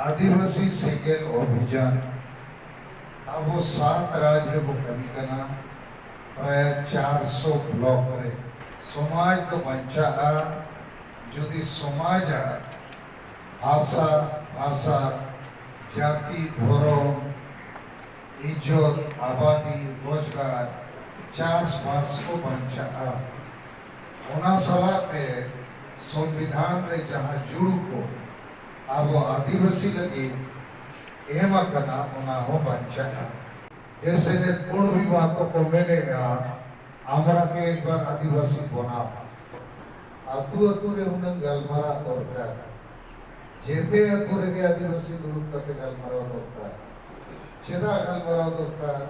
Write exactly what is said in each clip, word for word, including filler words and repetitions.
ᱟᱹᱫᱤᱵᱟᱹᱥᱤ ᱥᱮᱸᱜᱮᱞ ᱚᱵᱷᱤᱡᱟᱱ ᱟᱵᱚ ᱥᱟᱛ ᱨᱟᱡᱽ ᱨᱮᱵᱚ ᱠᱟᱹᱢᱤ ᱠᱟᱱᱟ, ᱯᱨᱟᱭ ᱪᱟᱨᱥᱚ ᱵᱞᱚᱠ ᱨᱮ᱾ ᱥᱚᱢᱟᱡᱽ ᱫᱚ ᱵᱟᱧᱪᱟᱜᱼᱟ ᱡᱩᱫᱤ ᱥᱚᱢᱟᱡᱽ ᱟᱜ ᱦᱟᱥᱟ, ᱵᱷᱟᱥᱟ, ᱡᱟᱹᱛᱤ, ᱫᱷᱚᱨᱚᱢ, ᱤᱡᱽᱡᱚᱛ, ᱟᱵᱟᱫᱤ, ᱨᱳᱡᱽᱜᱟᱨ, ᱪᱟᱥᱵᱟᱥ ᱠᱚ ᱵᱟᱧᱪᱟᱜᱼᱟ᱾ ᱚᱱᱟ ᱥᱟᱞᱟᱜ ᱛᱮ ᱥᱚᱝᱵᱤᱫᱷᱟᱱ ᱨᱮ ᱡᱟᱦᱟᱸ ᱡᱩᱲᱩ ᱠᱚ ᱟᱵᱚ ᱟᱹᱫᱤᱵᱟᱹᱥᱤ ᱞᱟᱹᱜᱤᱫ ᱮᱢ ᱟᱠᱟᱱᱟ, ᱚᱱᱟ ᱦᱚᱸ ᱵᱟᱧᱪᱟᱜᱼᱟ᱾ ᱡᱮᱥᱮ ᱱᱤᱛ ᱠᱩᱬᱵᱤ ᱵᱟᱠᱚ ᱠᱚ ᱢᱮᱱᱮᱜᱼᱟ, ᱟᱢᱨᱟ ᱠᱮ ᱮᱠ ᱵᱟᱨ ᱟᱹᱫᱤᱵᱟᱹᱥᱤ ᱵᱚᱱᱟᱣ᱾ ᱟᱹᱛᱩ ᱟᱹᱛᱩ ᱨᱮ ᱦᱩᱱᱟᱹᱝ ᱜᱟᱞᱢᱟᱨᱟᱣ ᱫᱚᱨᱠᱟᱨ᱾ ᱡᱮᱛᱮ ᱟᱹᱛᱩ ᱨᱮᱜᱮ ᱟᱹᱫᱤᱵᱟᱹᱥᱤ ᱫᱩᱲᱩᱵ ᱠᱟᱛᱮ ᱜᱟᱞᱢᱟᱨᱟᱣ ᱫᱚᱨᱠᱟᱨ᱾ ᱪᱮᱫᱟᱜ ᱜᱟᱞᱢᱟᱨᱟᱣ ᱫᱚᱨᱠᱟᱨ?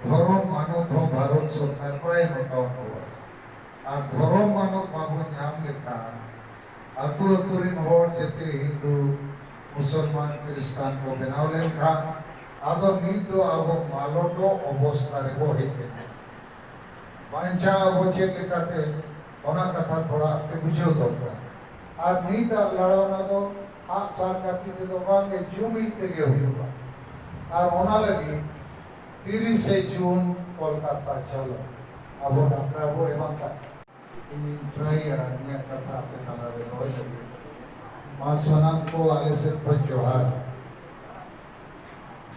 ᱫᱷᱚᱨᱚᱢ ᱢᱟᱱᱚᱛ ᱦᱚᱸ ᱵᱷᱟᱨᱚᱛ ᱥᱚᱨᱠᱟᱨ ᱵᱟᱭ ᱮᱢ ᱟᱠᱟᱣᱟᱫ ᱠᱚᱣᱟ᱾ ᱟᱨ ᱫᱷᱚᱨᱚᱢ ᱢᱟᱱᱚᱛ ᱵᱟᱵᱚᱱ ᱧᱟᱢ ᱞᱮᱠᱷᱟᱱ, ᱟᱹᱛᱩ ᱟᱹᱛᱩ ᱨᱮᱱ ᱦᱚᱲ ᱡᱮᱛᱮ ᱦᱤᱱᱫᱩ, ᱢᱩᱥᱚᱞᱢᱟᱱ, ᱠᱷᱨᱤᱥᱴᱟᱱ ᱠᱚ ᱵᱮᱱᱟᱣ ᱞᱮᱱᱠᱷᱟᱱ, ᱟᱫᱚ ᱱᱤᱛ ᱫᱚ ᱟᱵᱚ ᱢᱟᱞᱚᱴᱚᱜ ᱚᱵᱚᱥᱛᱟ ᱨᱮᱵᱚ ᱦᱮᱡ ᱮᱱᱟ᱾ ᱵᱟᱧᱪᱟᱣ ᱟᱵᱚ ᱪᱮᱫ ᱞᱮᱠᱟᱛᱮ, ᱚᱱᱟ ᱠᱟᱛᱷᱟ ᱛᱷᱚᱲᱟ ᱟᱯᱮ ᱵᱩᱡᱷᱟᱹᱣ ᱫᱚᱨᱠᱟᱨ᱾ ᱟᱨ ᱱᱤᱛᱟᱜ ᱞᱟᱲᱟᱣᱱᱟ ᱫᱚ ᱟᱜ ᱥᱟᱨ ᱠᱟᱹᱯᱤ ᱛᱮᱫᱚ ᱵᱟᱝᱜᱮ, ᱡᱩᱢᱤᱫ ᱛᱮᱜᱮ ᱦᱩᱭᱩᱜᱼᱟ᱾ ᱟᱨ ᱚᱱᱟ ᱞᱟᱹᱜᱤᱫ ᱛᱤᱨᱤᱥᱮ ᱡᱩᱱ ᱠᱳᱞᱠᱟᱛᱟ ᱪᱚᱞᱚ, ᱟᱵᱚ ᱰᱟᱠᱨᱟ ᱵᱚ ᱮᱢᱟ ᱠᱟᱜ᱾ ᱤᱧᱤᱧ ᱴᱨᱟᱭᱟ ᱤᱧᱟᱹᱜ ᱠᱟᱛᱷᱟ ᱟᱯᱮ ᱛᱟᱞᱟᱨᱮ ᱫᱚᱦᱚᱭ ᱞᱟᱹᱜᱤᱫ᱾ ᱢᱟ ᱥᱟᱱᱟᱢ ᱠᱚ ᱟᱞᱮ ᱥᱮᱫ ᱠᱷᱚᱱ ᱡᱚᱦᱟᱨ᱾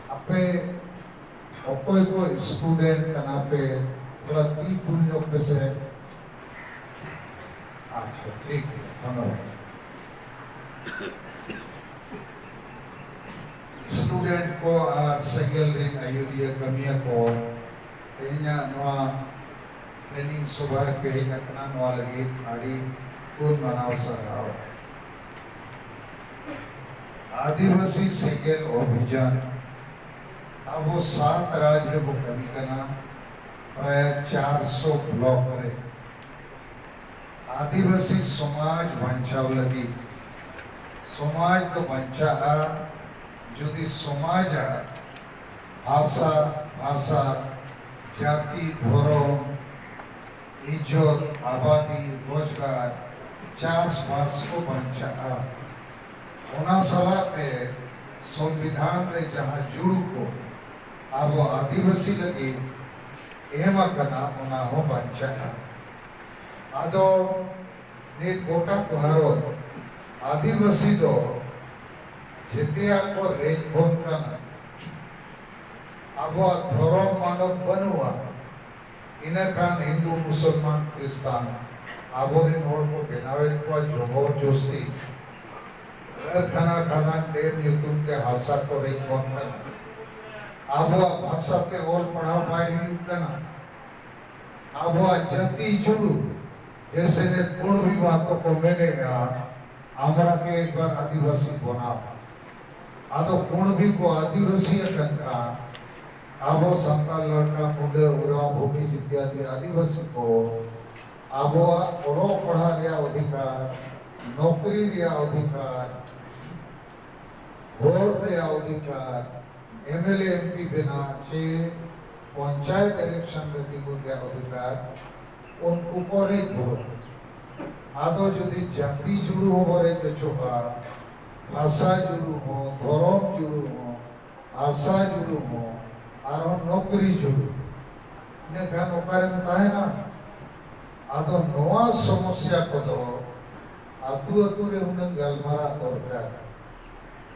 ᱟᱯᱮ ᱚᱠᱚᱭ ᱠᱚ ᱥᱴᱩᱰᱮᱱᱴ ᱠᱟᱱᱟ ᱯᱮ, ᱛᱷᱚᱲᱟ ᱛᱤ ᱛᱩᱞ ᱧᱚᱜ ᱯᱮᱥᱮ᱾ ᱟᱪᱪᱷᱟ, ᱴᱷᱤᱠ ᱜᱮᱭᱟ, ᱫᱷᱚᱱᱱᱚᱵᱟᱫ᱾ ᱥᱴᱩᱰᱮᱱᱴ ᱠᱚ ᱟᱨ ᱥᱮᱸᱜᱮᱞ ᱨᱤᱱ ᱟᱹᱭᱩᱨᱤᱭᱟᱹ ᱠᱟᱹᱢᱤᱭᱟᱹ ᱠᱚ, ᱛᱮᱦᱮᱧᱟᱜ ᱱᱚᱣᱟ ᱴᱨᱮᱱᱤᱝ ᱥᱚᱵᱷᱟ ᱨᱮ ᱯᱮ ᱦᱮᱡ ᱟᱠᱟᱱᱟ, ᱱᱚᱣᱟ ᱞᱟᱹᱜᱤᱫ ᱟᱹᱰᱤ ᱜᱩᱱ ᱢᱟᱱᱟᱣ ᱥᱟᱨᱦᱟᱣ᱾ ᱟᱹᱫᱤᱵᱟᱹᱥᱤ ᱥᱮᱸᱜᱮᱞ ᱚᱵᱷᱤᱡᱟᱱ ᱟᱵᱚ ᱥᱟᱛ ᱨᱟᱡᱽ ᱨᱮᱵᱚ ᱠᱟᱹᱢᱤ ᱠᱟᱱᱟ, ᱯᱨᱟᱭ ᱪᱟᱨᱥᱚ ᱵᱞᱚᱠ ᱨᱮ᱾ ᱟᱹᱫᱤᱵᱟᱹᱥᱤ ᱥᱚᱢᱟᱡᱽ ᱵᱟᱧᱪᱟᱣ ᱞᱟᱹᱜᱤᱫ, ᱥᱚᱢᱟᱡᱽ ᱫᱚ ᱵᱟᱧᱪᱟᱜᱼᱟ ᱡᱩᱫᱤ ᱥᱚᱢᱟᱡᱽ ᱟᱜ ᱦᱟᱥᱟ, ᱵᱷᱟᱥᱟ, ᱡᱟᱹᱛᱤ, ᱫᱷᱚᱨᱚᱢ, ᱤᱡᱽᱡᱚᱛ, ᱟᱵᱟᱫᱤ, ᱨᱳᱡᱽᱜᱟᱨ, ᱪᱟᱥᱵᱟᱥ ᱠᱚ ᱵᱟᱧᱪᱟᱜᱼᱟ᱾ ᱚᱱᱟ ᱥᱟᱞᱟᱜ ᱛᱮ ᱥᱚᱝᱵᱤᱫᱷᱟᱱ ᱨᱮ ᱡᱟᱦᱟᱸ ᱡᱩᱲᱩ ᱠᱚ ᱟᱵᱚ ᱟᱹᱫᱤᱵᱟᱹᱥᱤ ᱞᱟᱹᱜᱤᱫ ᱮᱢ ᱟᱠᱟᱱᱟ, ᱚᱱᱟ ᱦᱚᱸ ᱵᱟᱧᱪᱟᱜᱼᱟ᱾ ᱟᱫᱚ ᱱᱤᱛ ᱜᱚᱴᱟ ᱵᱷᱟᱨᱚᱛ ᱟᱹᱫᱤᱵᱟᱹᱥᱤ ᱫᱚ ᱡᱮᱛᱮᱭᱟᱜ ᱠᱚ ᱨᱮᱡ ᱵᱚᱱ ᱠᱟᱱᱟ᱾ ᱟᱵᱚᱣᱟᱜ ᱫᱷᱚᱨᱚᱢ ᱢᱟᱱᱚᱛ ᱵᱟᱹᱱᱩᱜᱼᱟ᱾ ᱤᱱᱟᱹ ᱠᱷᱟᱱ ᱦᱤᱱᱫᱩ, ᱢᱩᱥᱚᱞᱢᱟᱱ, ᱠᱷᱨᱤᱥᱛᱟᱱ ᱟᱵᱚᱨᱮᱱ ᱦᱚᱲ ᱠᱚ ᱵᱮᱱᱟᱣᱮᱫ ᱠᱚᱣᱟ ᱡᱚᱵᱚᱨ ᱡᱚᱥᱛᱤ᱾ ᱠᱟᱹᱨᱠᱷᱟᱱᱟ, ᱠᱷᱟᱫᱟᱱ, ᱰᱮᱢ ᱧᱩᱛᱩᱢ ᱛᱮ ᱦᱟᱥᱟ ᱠᱚ ᱨᱮᱡ ᱵᱚᱱ ᱠᱟᱱᱟ᱾ ᱟᱵᱚᱣᱟᱜ ᱵᱷᱟᱥᱟ ᱛᱮ ᱚᱞ ᱯᱟᱲᱦᱟᱣ ᱵᱟᱭ ᱦᱩᱭᱩᱜ ᱠᱟᱱᱟ᱾ ᱟᱵᱚᱣᱟᱜ ᱡᱟᱹᱛᱤ ᱡᱩᱲᱩ, ᱡᱮᱥᱮ ᱱᱤᱛ ᱠᱩᱬᱵᱤ ᱵᱟᱠᱚ ᱠᱚ ᱢᱮᱱᱮᱜᱼᱟ, ᱟᱢᱨᱟ ᱠᱮ ᱮᱠ ᱵᱟᱨ ᱟᱹᱫᱤᱵᱟᱹᱥᱤ ᱵᱚᱱᱟᱣ᱾ ᱟᱫᱚ ᱠᱩᱬᱵᱤ ᱠᱚ ᱟᱹᱫᱤᱵᱟᱹᱥᱤ ᱟᱠᱟᱱ ᱠᱷᱟᱱ ᱟᱵᱚ ᱥᱟᱱᱛᱟᱲ ᱞᱟᱲᱠᱟ, ᱢᱩᱰᱟᱹ, ᱳᱨᱟᱸᱣ, ᱵᱷᱩᱢᱤᱡᱽ ᱤᱛᱭᱟᱫᱤ ᱟᱹᱫᱤᱵᱟᱹᱥᱤ ᱠᱚ ᱟᱵᱚᱣᱟᱜ ᱚᱞᱚᱜ ᱯᱟᱲᱦᱟᱜ ᱨᱮᱭᱟᱜ ᱚᱫᱷᱤᱠᱟᱨ, ᱱᱚᱠᱨᱤ ᱨᱮᱭᱟᱜ ᱚᱫᱷᱤᱠᱟᱨ, ᱵᱷᱳᱴ ᱨᱮᱭᱟᱜ ᱚᱫᱷᱤᱠᱟᱨ, M L A, M P ᱵᱮᱱᱟᱣ ᱪᱮ ᱯᱚᱧᱪᱟᱭᱮᱛ ᱤᱞᱮᱠᱥᱚᱱ ᱨᱮ ᱛᱤᱸᱜᱩᱱ ᱨᱮᱭᱟᱜ ᱚᱫᱷᱤᱠᱟᱨ ᱩᱱᱠᱩ ᱠᱚ ᱨᱮᱡ ᱵᱚᱱᱟ᱾ ᱟᱫᱚ ᱡᱩᱫᱤ ᱡᱟᱹᱛᱤ ᱡᱩᱲᱩ ᱦᱚᱸ ᱵᱚ ᱨᱮᱡ ᱚᱪᱚᱜᱼᱟ, ᱵᱷᱟᱥᱟ ᱡᱩᱲᱩ ᱦᱚᱸ, ᱫᱷᱚᱨᱚᱢ ᱡᱩᱲᱩ ᱦᱚᱸ, ᱵᱷᱟᱥᱟ ᱡᱩᱲᱩ ᱦᱚᱸ, ᱟᱨᱦᱚᱸ ᱱᱚᱠᱨᱤ ᱡᱩᱲᱩ, ᱤᱱᱟᱹᱠᱷᱟᱱ ᱚᱠᱟᱨᱮᱢ ᱛᱟᱦᱮᱱᱟ? ᱟᱫᱚ ᱱᱚᱣᱟ ᱥᱚᱢᱚᱥᱭᱟ ᱠᱚᱫᱚ ᱟᱹᱛᱩ ᱟᱹᱛᱩ ᱨᱮ ᱦᱩᱱᱟᱹᱝ ᱜᱟᱞᱢᱟᱨᱟᱣ ᱫᱚᱨᱠᱟᱨ᱾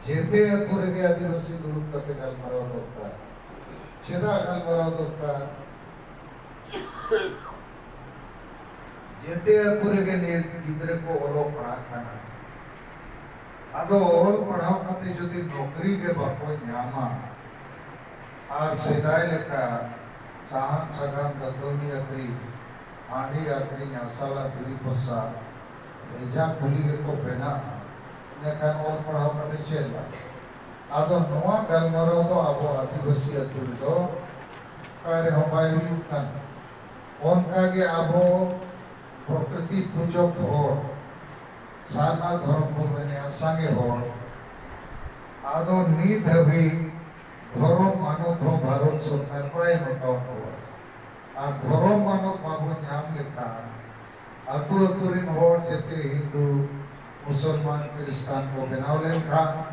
ᱡᱮᱛᱮ ᱟᱹᱛᱩ ᱨᱮᱜᱮ ᱟᱹᱫᱤᱵᱟᱹᱥᱤ ᱫᱩᱲᱩᱵ ᱠᱟᱛᱮ ᱜᱟᱞᱢᱟᱨᱟᱣ ᱫᱚᱨᱠᱟᱨ᱾ ᱪᱮᱫᱟᱜ ᱜᱟᱞᱢᱟᱨᱟᱣ ᱫᱚᱨᱠᱟᱨ? ᱡᱮᱛᱮ ᱟᱹᱛᱩ ᱨᱮᱜᱮ ᱱᱤᱛ ᱜᱤᱫᱽᱨᱟᱹ ᱠᱚ ᱚᱞᱚᱜ ᱯᱟᱲᱦᱟᱜ ᱠᱟᱱᱟ᱾ ᱟᱫᱚ ᱚᱞ ᱯᱟᱲᱦᱟᱣ ᱠᱟᱛᱮ ᱡᱩᱫᱤ ᱱᱚᱠᱨᱤ ᱜᱮ ᱵᱟᱠᱚ ᱧᱟᱢᱟ, ᱟᱨ ᱥᱮᱫᱟᱭ ᱞᱮᱠᱟ ᱥᱟᱦᱟᱱ ᱥᱟᱠᱟᱢ ᱫᱟᱹᱛᱟᱹᱣᱱᱤ ᱟᱹᱠᱷᱨᱤᱧ, ᱦᱟᱺᱰᱤ ᱟᱹᱠᱷᱨᱤᱧ, ᱟᱥᱟᱞᱟ ᱫᱷᱤᱨᱤ ᱯᱚᱥᱟ, ᱵᱮᱡᱷᱟ ᱠᱩᱞᱤ ᱜᱮᱠᱚ ᱵᱮᱱᱟᱜᱼᱟ, ᱤᱱᱟᱹᱠᱷᱟᱱ ᱚᱞ ᱯᱟᱲᱦᱟᱣ ᱠᱟᱛᱮ ᱪᱮᱫ ᱞᱟᱵᱷ? ᱟᱫᱚ ᱱᱚᱣᱟ ᱜᱟᱞᱢᱟᱨᱟᱣ ᱫᱚ ᱟᱵᱚ ᱟᱹᱫᱤᱵᱟᱹᱥᱤ ᱟᱹᱛᱩ ᱨᱮᱫᱚ ᱚᱠᱟ ᱨᱮᱦᱚᱸ ᱵᱟᱭ ᱦᱩᱭᱩᱜ ᱠᱟᱱᱟ᱾ ᱚᱱᱠᱟᱜᱮ ᱟᱵᱚ ᱯᱨᱚᱠᱨᱤᱛᱤ ᱯᱩᱡᱚᱠ ᱦᱚᱲ, ᱥᱟᱨᱱᱟ ᱫᱷᱚᱨᱚᱢ ᱵᱚ ᱢᱮᱱᱮᱜᱼᱟ, ᱥᱟᱸᱜᱮ ᱦᱚᱲ, ᱟᱫᱚ ᱱᱤᱛ ᱦᱟᱹᱵᱤᱡ ᱫᱷᱚᱨᱚᱢ ᱢᱟᱱᱚᱛ ᱦᱚᱸ ᱵᱷᱟᱨᱚᱛ ᱥᱚᱨᱠᱟᱨ ᱵᱟᱭ ᱮᱢ ᱟᱠᱟᱣᱟᱫ ᱠᱚᱣᱟ᱾ ᱟᱨ ᱫᱷᱚᱨᱚᱢ ᱢᱟᱱᱚᱛ ᱵᱟᱵᱚ ᱧᱟᱢ ᱞᱮᱠᱷᱟᱱ ᱟᱹᱛᱩ ᱟᱹᱛᱩ ᱨᱮᱱ ᱦᱚᱲ ᱡᱮᱛᱮ ᱦᱤᱱᱫᱩ, ᱢᱩᱥᱚᱞᱢᱟᱱ ᱠᱷᱨᱤᱥᱴᱟᱱ ᱠᱚ ᱵᱮᱱᱟᱣ ᱞᱮᱱᱠᱷᱟᱱ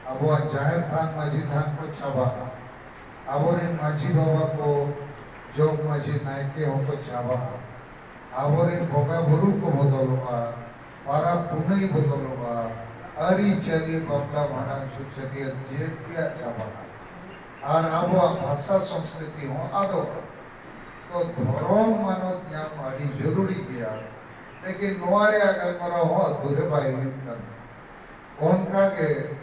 ᱟᱵᱚᱣᱟᱜ ᱡᱟᱦᱮᱨ ᱛᱷᱟᱱ ᱢᱟᱹᱡᱷᱤ ᱛᱷᱟᱱ ᱠᱚ ᱪᱟᱵᱟᱜᱼᱟ᱾ ᱟᱵᱚᱨᱮᱱ ᱢᱟᱹᱡᱷᱤ ᱵᱟᱵᱟ ᱠᱚ, ᱡᱚᱜᱽ ᱢᱟᱹᱡᱷᱤ ᱱᱟᱭᱠᱮ ᱦᱚᱸᱠᱚ ᱪᱟᱵᱟᱜᱼᱟ᱾ ᱟᱵᱚᱨᱮᱱ ᱵᱚᱸᱜᱟ ᱵᱩᱨᱩ ᱠᱚ ᱵᱚᱫᱚᱞᱚᱜᱼᱟ, ᱯᱟᱨᱟᱵᱽ ᱯᱩᱱᱟᱹᱭ ᱵᱚᱫᱚᱞᱚᱜᱼᱟ, ᱟᱹᱨᱤᱪᱟᱹᱞᱤ ᱵᱟᱯᱞᱟ ᱵᱷᱟᱸᱰᱟᱱ ᱪᱷᱩᱛ ᱪᱷᱟᱹᱴᱭᱟᱹᱨ ᱡᱮᱛᱮᱭᱟᱜ ᱪᱟᱵᱟᱜᱼᱟ᱾ ᱟᱨ ᱟᱵᱚᱣᱟᱜ ᱵᱷᱟᱥᱟ ᱥᱚᱝᱥᱠᱨᱤᱛᱤ ᱦᱚᱸ ᱟᱫᱚᱜᱼᱟ᱾ ᱛᱚ ᱫᱷᱚᱨᱚᱢ ᱢᱟᱱᱚᱛ ᱧᱟᱢ ᱟᱹᱰᱤ ᱡᱚᱨᱩᱨᱤ ᱜᱮᱭᱟ, ᱞᱮᱠᱤᱱ ᱱᱚᱣᱟ ᱨᱮᱭᱟᱜ ᱜᱟᱞᱢᱟᱨᱟᱣ ᱦᱚᱸ ᱟᱹᱛᱩ ᱨᱮ ᱵᱟᱭ ᱦᱩᱭᱩᱜ ᱠᱟᱱᱟ᱾ ᱚᱱᱠᱟᱜᱮ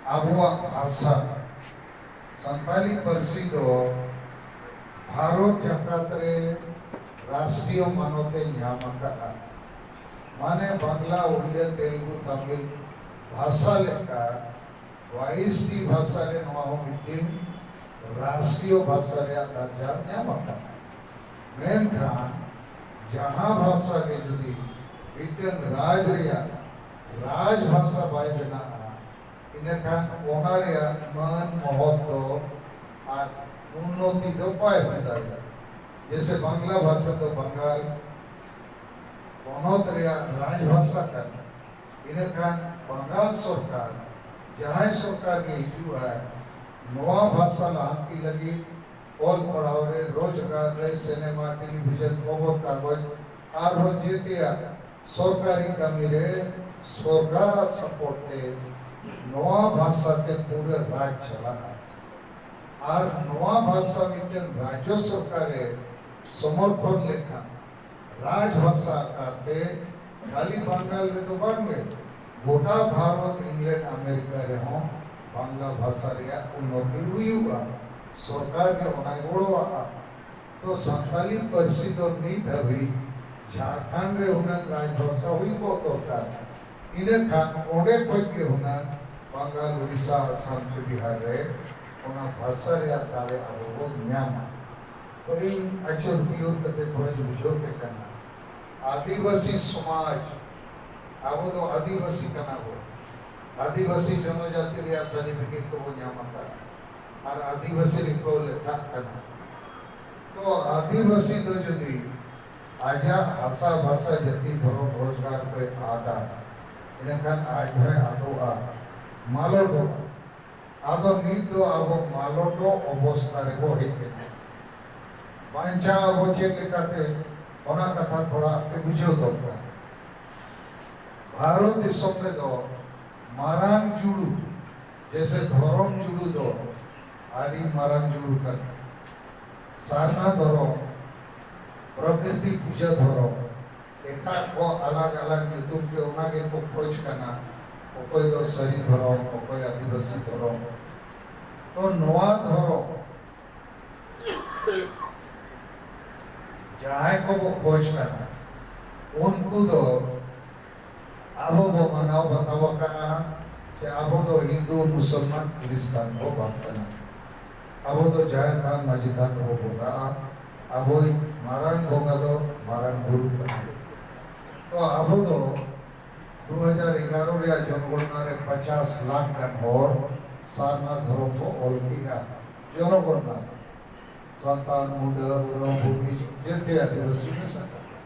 ᱟᱵᱚᱣᱟᱜ ᱵᱷᱟᱥᱟ ᱥᱟᱱᱛᱟᱞᱤ ᱯᱟᱹᱨᱥᱤ ᱫᱚ ᱵᱷᱟᱨᱚᱛ ᱡᱟᱠᱟᱛ ᱨᱮ ᱨᱟᱥᱴᱨᱤᱭᱚ ᱢᱟᱱᱚᱛ ᱮ ᱧᱟᱢ ᱟᱠᱟᱫᱼᱟ᱾ ᱢᱟᱱᱮ ᱵᱟᱝᱞᱟ, ᱩᱲᱤᱭᱟ, ᱛᱮᱞᱮᱜᱩ, ᱛᱟᱢᱤᱞ ᱵᱷᱟᱥᱟ ᱞᱮᱠᱟ ᱵᱟᱭᱤᱥ ᱴᱤ ᱵᱷᱟᱥᱟ ᱨᱮ ᱱᱚᱣᱟ ᱦᱚᱸ ᱢᱤᱫᱴᱤᱱ ᱨᱟᱥᱴᱨᱤᱭᱚ ᱵᱷᱟᱥᱟ ᱨᱮᱭᱟᱜ ᱫᱟᱨᱡᱟ ᱧᱟᱢ ᱟᱠᱟᱱᱟ᱾ ᱢᱮᱱᱠᱷᱟᱱ ᱡᱟᱦᱟᱸ ᱵᱷᱟᱥᱟ ᱜᱮ ᱡᱩᱫᱤ ᱢᱤᱫᱴᱟᱝ ᱨᱟᱡᱽ ᱨᱮᱭᱟᱜ ᱨᱟᱡᱽ ᱵᱷᱟᱥᱟ ᱵᱟᱭ ᱵᱮᱱᱟᱜᱼᱟ, ᱤᱱᱟᱹᱠᱷᱟᱱ ᱚᱱᱟ ᱨᱮᱭᱟᱜ ᱢᱟᱹᱱ ᱢᱚᱦᱚᱛ ᱫᱚ ᱟᱨ ᱩᱱᱱᱚᱛᱤ ᱫᱚ ᱵᱟᱭ ᱦᱩᱭ ᱫᱟᱲᱮᱭᱟᱜᱼᱟ᱾ ᱡᱮᱥᱮ ᱵᱟᱝᱞᱟ ᱵᱷᱟᱥᱟ ᱫᱚ ᱵᱟᱝᱜᱟᱞ ᱯᱚᱱᱚᱛ ᱨᱮᱭᱟᱜ ᱨᱟᱡᱽ ᱵᱷᱟᱥᱟ ᱠᱟᱱᱟ᱾ ᱤᱱᱟᱹᱠᱷᱟᱱ ᱵᱟᱝᱜᱟᱞ ᱥᱚᱨᱠᱟᱨ, ᱡᱟᱦᱟᱸᱭ ᱥᱚᱨᱠᱟᱨ ᱜᱮ ᱦᱤᱡᱩᱜᱼᱟᱭ, ᱱᱚᱣᱟ ᱵᱷᱟᱥᱟ ᱞᱟᱦᱟᱱᱛᱤ ᱞᱟᱹᱜᱤᱫ ᱚᱞ ᱯᱟᱲᱦᱟᱣ ᱨᱮ, ᱨᱳᱡᱽᱜᱟᱨ ᱨᱮ, ᱥᱤᱱᱮᱢᱟ, ᱴᱮᱞᱤᱵᱷᱤᱡᱚᱱ, ᱠᱷᱚᱵᱚᱨ ᱠᱟᱜᱚᱡᱽ ᱟᱨᱦᱚᱸ ᱡᱮᱛᱮᱭᱟᱜ ᱥᱚᱨᱠᱟᱨᱤ ᱠᱟᱹᱢᱤ ᱨᱮ ᱥᱚᱨᱠᱟᱨᱟᱜ ᱥᱟᱯᱳᱨᱴ ᱛᱮ ᱱᱚᱣᱟ ᱵᱷᱟᱥᱟ ᱛᱮ ᱯᱩᱨᱟᱹ ᱨᱟᱡᱽ ᱪᱟᱞᱟᱜᱼᱟ᱾ ᱟᱨ ᱱᱚᱣᱟ ᱵᱷᱟᱥᱟ ᱢᱤᱫᱴᱟᱝ ᱨᱟᱡᱽᱡᱚ ᱥᱚᱨᱠᱟᱨᱮ ᱥᱚᱢᱚᱨᱛᱷᱚᱱ ᱞᱮᱠᱷᱟᱱ ᱨᱟᱡᱽ ᱵᱷᱟᱥᱟ ᱟᱠᱟᱨ ᱛᱮ ᱠᱷᱟᱹᱞᱤ ᱵᱟᱝᱜᱟᱞ ᱨᱮᱫᱚ ᱵᱟᱝᱜᱮ, ᱜᱚᱴᱟ ᱵᱷᱟᱨᱚᱛ, ᱤᱝᱞᱮᱱᱰ, ᱟᱢᱮᱨᱤᱠᱟ ᱨᱮᱦᱚᱸ ᱵᱟᱝᱞᱟ ᱵᱷᱟᱥᱟ ᱨᱮᱭᱟᱜ ᱩᱱᱱᱚᱛᱤ ᱦᱩᱭᱩᱜᱼᱟ᱾ ᱥᱚᱨᱠᱟᱨ ᱜᱮ ᱚᱱᱟᱭ ᱜᱚᱲᱚᱣᱟᱜᱼᱟ᱾ ᱛᱚ ᱥᱟᱱᱛᱟᱞᱤ ᱯᱟᱹᱨᱥᱤ ᱫᱚ ᱱᱤᱛ ᱦᱟᱹᱵᱤᱡ ᱡᱷᱟᱲᱠᱷᱚᱸᱰ ᱨᱮ ᱦᱩᱱᱟᱹᱝ ᱨᱟᱡᱽᱵᱷᱟᱥᱟ ᱦᱩᱭ ᱠᱚᱜ ᱫᱚᱨᱠᱟᱨ᱾ ᱤᱱᱟᱹ ᱠᱷᱟᱱ ᱚᱸᱰᱮ ᱠᱷᱚᱱ ᱜᱮ ᱦᱩᱱᱟᱹᱝ ᱵᱟᱝᱜᱟᱞ, ᱩᱲᱤᱥᱥᱟ, ᱟᱥᱟᱢ ᱪᱮ ᱵᱤᱦᱟᱨ ᱨᱮ ᱚᱱᱟ ᱵᱷᱟᱥᱟ ᱨᱮᱭᱟᱜ ᱫᱟᱲᱮ ᱟᱵᱚ ᱵᱚᱱ ᱧᱟᱢᱟ᱾ ᱛᱚ ᱤᱧ ᱟᱹᱪᱩᱨ ᱵᱤᱭᱩᱨ ᱠᱟᱛᱮ ᱛᱷᱚᱲᱟᱧ ᱵᱩᱡᱷᱟᱹᱣ ᱯᱮ ᱠᱟᱱᱟ᱾ ᱟᱹᱫᱤᱵᱟᱹᱥᱤ ᱥᱚᱢᱟᱡᱽ, ᱟᱵᱚ ᱫᱚ ᱟᱹᱫᱤᱵᱟᱹᱥᱤ ᱠᱟᱱᱟ ᱵᱚᱱ᱾ ᱟᱹᱫᱤᱵᱟᱹᱥᱤ ᱡᱚᱱᱚᱡᱟᱹᱛᱤ ᱨᱮᱭᱟᱜ ᱥᱟᱨᱴᱤᱯᱷᱤᱠᱮᱴ ᱠᱚᱵᱚᱱ ᱧᱟᱢ ᱟᱠᱟᱫ ᱟᱨ ᱟᱹᱫᱤᱵᱟᱹᱥᱤ ᱨᱮᱠᱚ ᱞᱮᱠᱷᱟᱜ ᱠᱟᱱᱟ᱾ ᱛᱚ ᱟᱹᱫᱤᱵᱟᱹᱥᱤ ᱫᱚ ᱡᱩᱫᱤ ᱟᱡᱟᱜ ᱦᱟᱥᱟ ᱵᱷᱟᱥᱟ ᱡᱟᱹᱛᱤ ᱫᱷᱚᱨᱚᱢ ᱨᱳᱡᱽᱜᱟᱨ ᱠᱚᱭ ᱟᱫᱟ, ᱤᱱᱟᱹᱠᱷᱟᱱ ᱟᱡ ᱦᱚᱸᱭ ᱟᱫᱚᱜᱼᱟ, ᱢᱟᱞᱚᱴᱚᱜᱼᱟ᱾ ᱟᱫᱚ ᱱᱤᱛ ᱫᱚ ᱟᱵᱚ ᱢᱟᱞᱚᱴᱚᱜ ᱚᱵᱚᱥᱛᱷᱟ ᱨᱮᱵᱚ ᱦᱮᱡ ᱮᱱᱟ᱾ ᱵᱟᱧᱪᱟᱣ ᱟᱵᱚ ᱪᱮᱫ ᱞᱮᱠᱟᱛᱮ, ᱚᱱᱟ ᱠᱟᱛᱷᱟ ᱛᱷᱚᱲᱟ ᱟᱯᱮ ᱵᱩᱡᱷᱟᱹᱣ ᱫᱚᱨᱠᱟᱨ᱾ ᱵᱷᱟᱨᱚᱛ ᱫᱤᱥᱚᱢ ᱨᱮᱫᱚ ᱢᱟᱨᱟᱝ ᱡᱩᱲᱩ, ᱡᱮᱥᱮ ᱫᱷᱚᱨᱚᱢ ᱡᱩᱲᱩ ᱫᱚ ᱟᱹᱰᱤ ᱢᱟᱨᱟᱝ ᱡᱩᱲᱩ ᱠᱟᱱᱟ᱾ ᱥᱟᱨᱱᱟ ᱫᱷᱚᱨᱚᱢ, ᱯᱨᱚᱠᱨᱤᱛᱤ ᱯᱩᱡᱟᱹ ᱫᱷᱚᱨᱚᱢ, ᱮᱴᱟᱜ ᱠᱚ ᱟᱞᱟᱜᱽ ᱟᱞᱟᱜᱽ ᱧᱩᱛᱩᱢ ᱛᱮ ᱚᱱᱟ ᱜᱮᱠᱚ ᱠᱷᱚᱡᱽ ᱠᱟᱱᱟ, ᱚᱠᱚᱭ ᱫᱚ ᱥᱟᱹᱨᱤ ᱫᱷᱚᱨᱚᱢ, ᱚᱠᱚᱭ ᱟᱹᱫᱤᱵᱟᱹᱥᱤ ᱫᱷᱚᱨᱚᱢ᱾ ᱛᱚ ᱱᱚᱣᱟ ᱫᱷᱚᱨᱚᱢ ᱡᱟᱦᱟᱸᱭ ᱠᱚᱵᱚ ᱠᱷᱚᱡᱽ ᱠᱟᱱᱟ, ᱩᱱᱠᱩ ᱫᱚ ᱟᱵᱚ ᱵᱚ ᱢᱟᱱᱟᱣ ᱵᱟᱛᱟᱣ ᱟᱠᱟᱫᱼᱟ ᱡᱮ ᱟᱵᱚ ᱫᱚ ᱦᱤᱱᱫᱩ, ᱢᱩᱥᱚᱞᱢᱟᱱ, ᱠᱷᱨᱤᱥᱴᱟᱱ ᱵᱚ ᱵᱟᱝ ᱠᱟᱱᱟ᱾ ᱟᱵᱚ ᱫᱚ ᱡᱟᱦᱮᱨ ᱛᱷᱟᱱ, ᱢᱟᱹᱡᱷᱤ ᱛᱷᱟᱱ ᱨᱮᱵᱚ ᱵᱚᱸᱜᱟᱜᱼᱟ᱾ ᱟᱵᱚᱭᱤᱡ ᱢᱟᱨᱟᱝ ᱵᱚᱸᱜᱟ ᱫᱚ ᱢᱟᱨᱟᱝ ᱵᱩᱨᱩ ᱠᱟᱱᱟᱭ᱾ ᱛᱚ ᱟᱵᱚ ᱫᱚ ᱫᱩ ᱦᱟᱡᱟᱨ ᱮᱜᱟᱨᱚ ᱨᱮᱭᱟᱜ ᱡᱚᱱᱚᱜᱚᱬᱱᱟ ᱨᱮ ᱯᱚᱪᱟᱥ ᱞᱟᱠᱷ ᱜᱟᱱ ᱦᱚᱲ ᱥᱟᱨᱱᱟ ᱫᱷᱚᱨᱚᱢ ᱠᱚ ᱚᱞ ᱠᱮᱫᱼᱟ᱾ ᱡᱚᱱᱚᱜᱚᱬᱱᱟ, ᱥᱟᱱᱛᱟᱲ, ᱢᱩᱰᱟᱹ, ᱳᱨᱟᱸᱣ, ᱵᱷᱩᱢᱤᱡᱽ, ᱡᱮᱛᱮ ᱟᱹᱫᱤᱵᱟᱹᱥᱤ ᱢᱮᱥᱟ ᱠᱟᱛᱮ᱾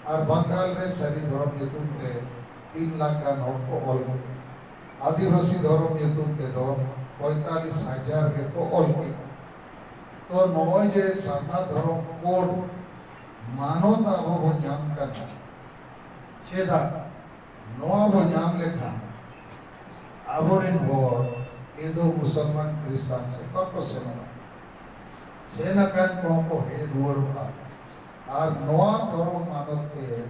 ᱟᱨ ᱵᱟᱝᱜᱟᱞ ᱨᱮ ᱥᱟᱹᱨᱤ ᱫᱷᱚᱨᱚᱢ ᱧᱩᱛᱩᱢ ᱛᱮ ᱛᱤᱱ ᱞᱟᱠᱷ ᱜᱟᱱ ᱦᱚᱲ ᱠᱚ ᱚᱞ ᱠᱮᱫᱼᱟ᱾ ᱟᱹᱫᱤᱵᱟᱹᱥᱤ ᱫᱷᱚᱨᱚᱢ ᱧᱩᱛᱩᱢ ᱛᱮᱫᱚ ᱯᱚᱸᱭᱛᱟᱞᱤᱥ ᱦᱟᱡᱟᱨ ᱜᱮᱠᱚ ᱚᱞ ᱠᱮᱫᱼᱟ᱾ ᱛᱚ ᱱᱚᱜᱼᱚᱭ ᱡᱮ ᱥᱟᱨᱱᱟ ᱫᱷᱚᱨᱚᱢ ᱠᱳᱰ ᱢᱟᱱᱚᱛ ᱟᱵᱚ ᱵᱚᱱ ᱧᱟᱢ ᱠᱟᱱᱟ, ᱪᱮᱫᱟᱜ? ᱱᱚᱣᱟ ᱵᱚ ᱧᱟᱢ ᱞᱮᱠᱷᱟᱱ ᱟᱵᱚᱨᱮᱱ ᱦᱚᱲ ᱦᱤᱱᱫᱩ, ᱢᱩᱥᱚᱞᱢᱟᱱ, ᱠᱷᱨᱤᱥᱴᱟᱱ ᱥᱮᱫ ᱵᱟᱠᱚ ᱥᱮᱱᱚᱜᱼᱟ᱾ ᱥᱮᱱ ᱟᱠᱟᱱ ᱠᱚᱦᱚᱸ ᱠᱚ ᱦᱮᱡ ᱨᱩᱣᱟᱹᱲᱚᱜᱼᱟ᱾ ᱟᱨ ᱱᱚᱣᱟ ᱫᱷᱚᱨᱚᱢ ᱢᱟᱱᱚᱛ ᱛᱮ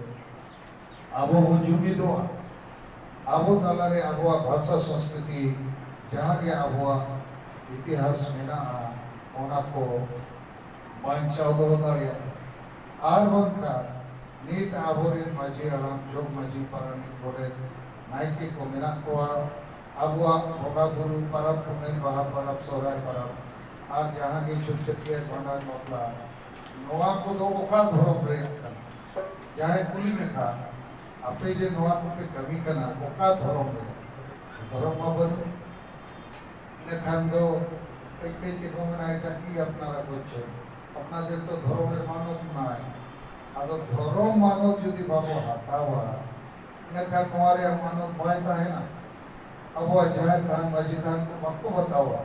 ᱟᱵᱚ ᱵᱚ ᱡᱩᱢᱤᱫᱚᱜᱼᱟ᱾ ᱟᱵᱚ ᱛᱟᱞᱟᱨᱮ ᱟᱵᱚᱣᱟᱜ ᱵᱷᱟᱥᱟ, ᱥᱚᱸᱥᱠᱨᱤᱛᱤ, ᱡᱟᱦᱟᱸ ᱜᱮ ᱟᱵᱚᱣᱟᱜ ᱤᱛᱤᱦᱟᱥ ᱢᱮᱱᱟᱜᱼᱟ, ᱚᱱᱟ ᱠᱚ ᱵᱟᱧᱪᱟᱣ ᱫᱚᱦᱚ ᱫᱟᱲᱮᱭᱟᱜᱼᱟ᱾ ᱟᱨ ᱵᱟᱝᱠᱷᱟᱱ ᱱᱤᱛ ᱟᱵᱚᱨᱮᱱ ᱢᱟᱹᱡᱷᱤ ᱦᱟᱲᱟᱢ, ᱡᱚᱜᱽ ᱢᱟᱹᱡᱷᱤ, ᱯᱟᱨᱟᱱᱤᱠ, ᱜᱚᱰᱮᱛ, ᱱᱟᱭᱠᱮ ᱠᱚ ᱢᱮᱱᱟᱜ ᱠᱚᱣᱟ᱾ ᱟᱵᱚᱣᱟᱜ ᱵᱚᱸᱜᱟ ᱵᱩᱨᱩ, ᱯᱟᱨᱟᱵᱽ ᱯᱩᱱᱟᱹᱭ, ᱵᱟᱦᱟ ᱯᱟᱨᱟᱵᱽ, ᱥᱚᱦᱨᱟᱭ ᱯᱟᱨᱟᱵᱽ, ᱟᱨ ᱡᱟᱦᱟᱸ ᱜᱮ ᱪᱷᱩᱛ ᱪᱷᱟᱹᱴᱭᱟᱹᱨ, ᱵᱷᱟᱸᱰᱟᱱ, ᱵᱟᱯᱞᱟ, ᱱᱚᱣᱟ ᱠᱚᱫᱚ ᱚᱠᱟ ᱫᱷᱚᱨᱚᱢ ᱨᱮᱭᱟᱜ ᱠᱟᱱᱟ? ᱡᱟᱦᱟᱸᱭ ᱠᱩᱞᱤ ᱢᱮᱠᱷᱟᱱ, ᱟᱯᱮ ᱡᱮ ᱱᱚᱣᱟ ᱠᱚᱯᱮ ᱠᱟᱹᱢᱤ ᱠᱟᱱᱟ, ᱚᱠᱟ ᱫᱷᱚᱨᱚᱢ ᱨᱮᱭᱟᱜ? ᱫᱷᱚᱨᱚᱢ ᱢᱟ ᱵᱟᱹᱱᱩᱜ᱾ ᱤᱱᱟᱹᱠᱷᱟᱱ ᱫᱚ ᱠᱟᱹᱡ ᱠᱟᱹᱡ ᱛᱮᱠᱚ ᱢᱮᱱᱟ, "এটা কি আপনারা করছেন? আপনাদের তো ধর্মের মানত নাই।" ᱟᱫᱚ ᱫᱷᱚᱨᱚᱢ ᱢᱟᱱᱚᱛ ᱡᱩᱫᱤ ᱵᱟᱵᱚ ᱦᱟᱛᱟᱣᱟ, ᱤᱱᱟᱹᱠᱷᱟᱱ ᱱᱚᱣᱟ ᱨᱮᱭᱟᱜ ᱢᱟᱱᱚᱛ ᱵᱟᱭ ᱛᱟᱦᱮᱱᱟ᱾ ᱟᱵᱚᱣᱟᱜ ᱡᱟᱦᱮᱨ ᱛᱷᱟᱱ, ᱢᱟᱹᱡᱷᱤ ᱛᱷᱟᱱ ᱠᱚ ᱵᱟᱠᱚ ᱵᱟᱛᱟᱣᱟ᱾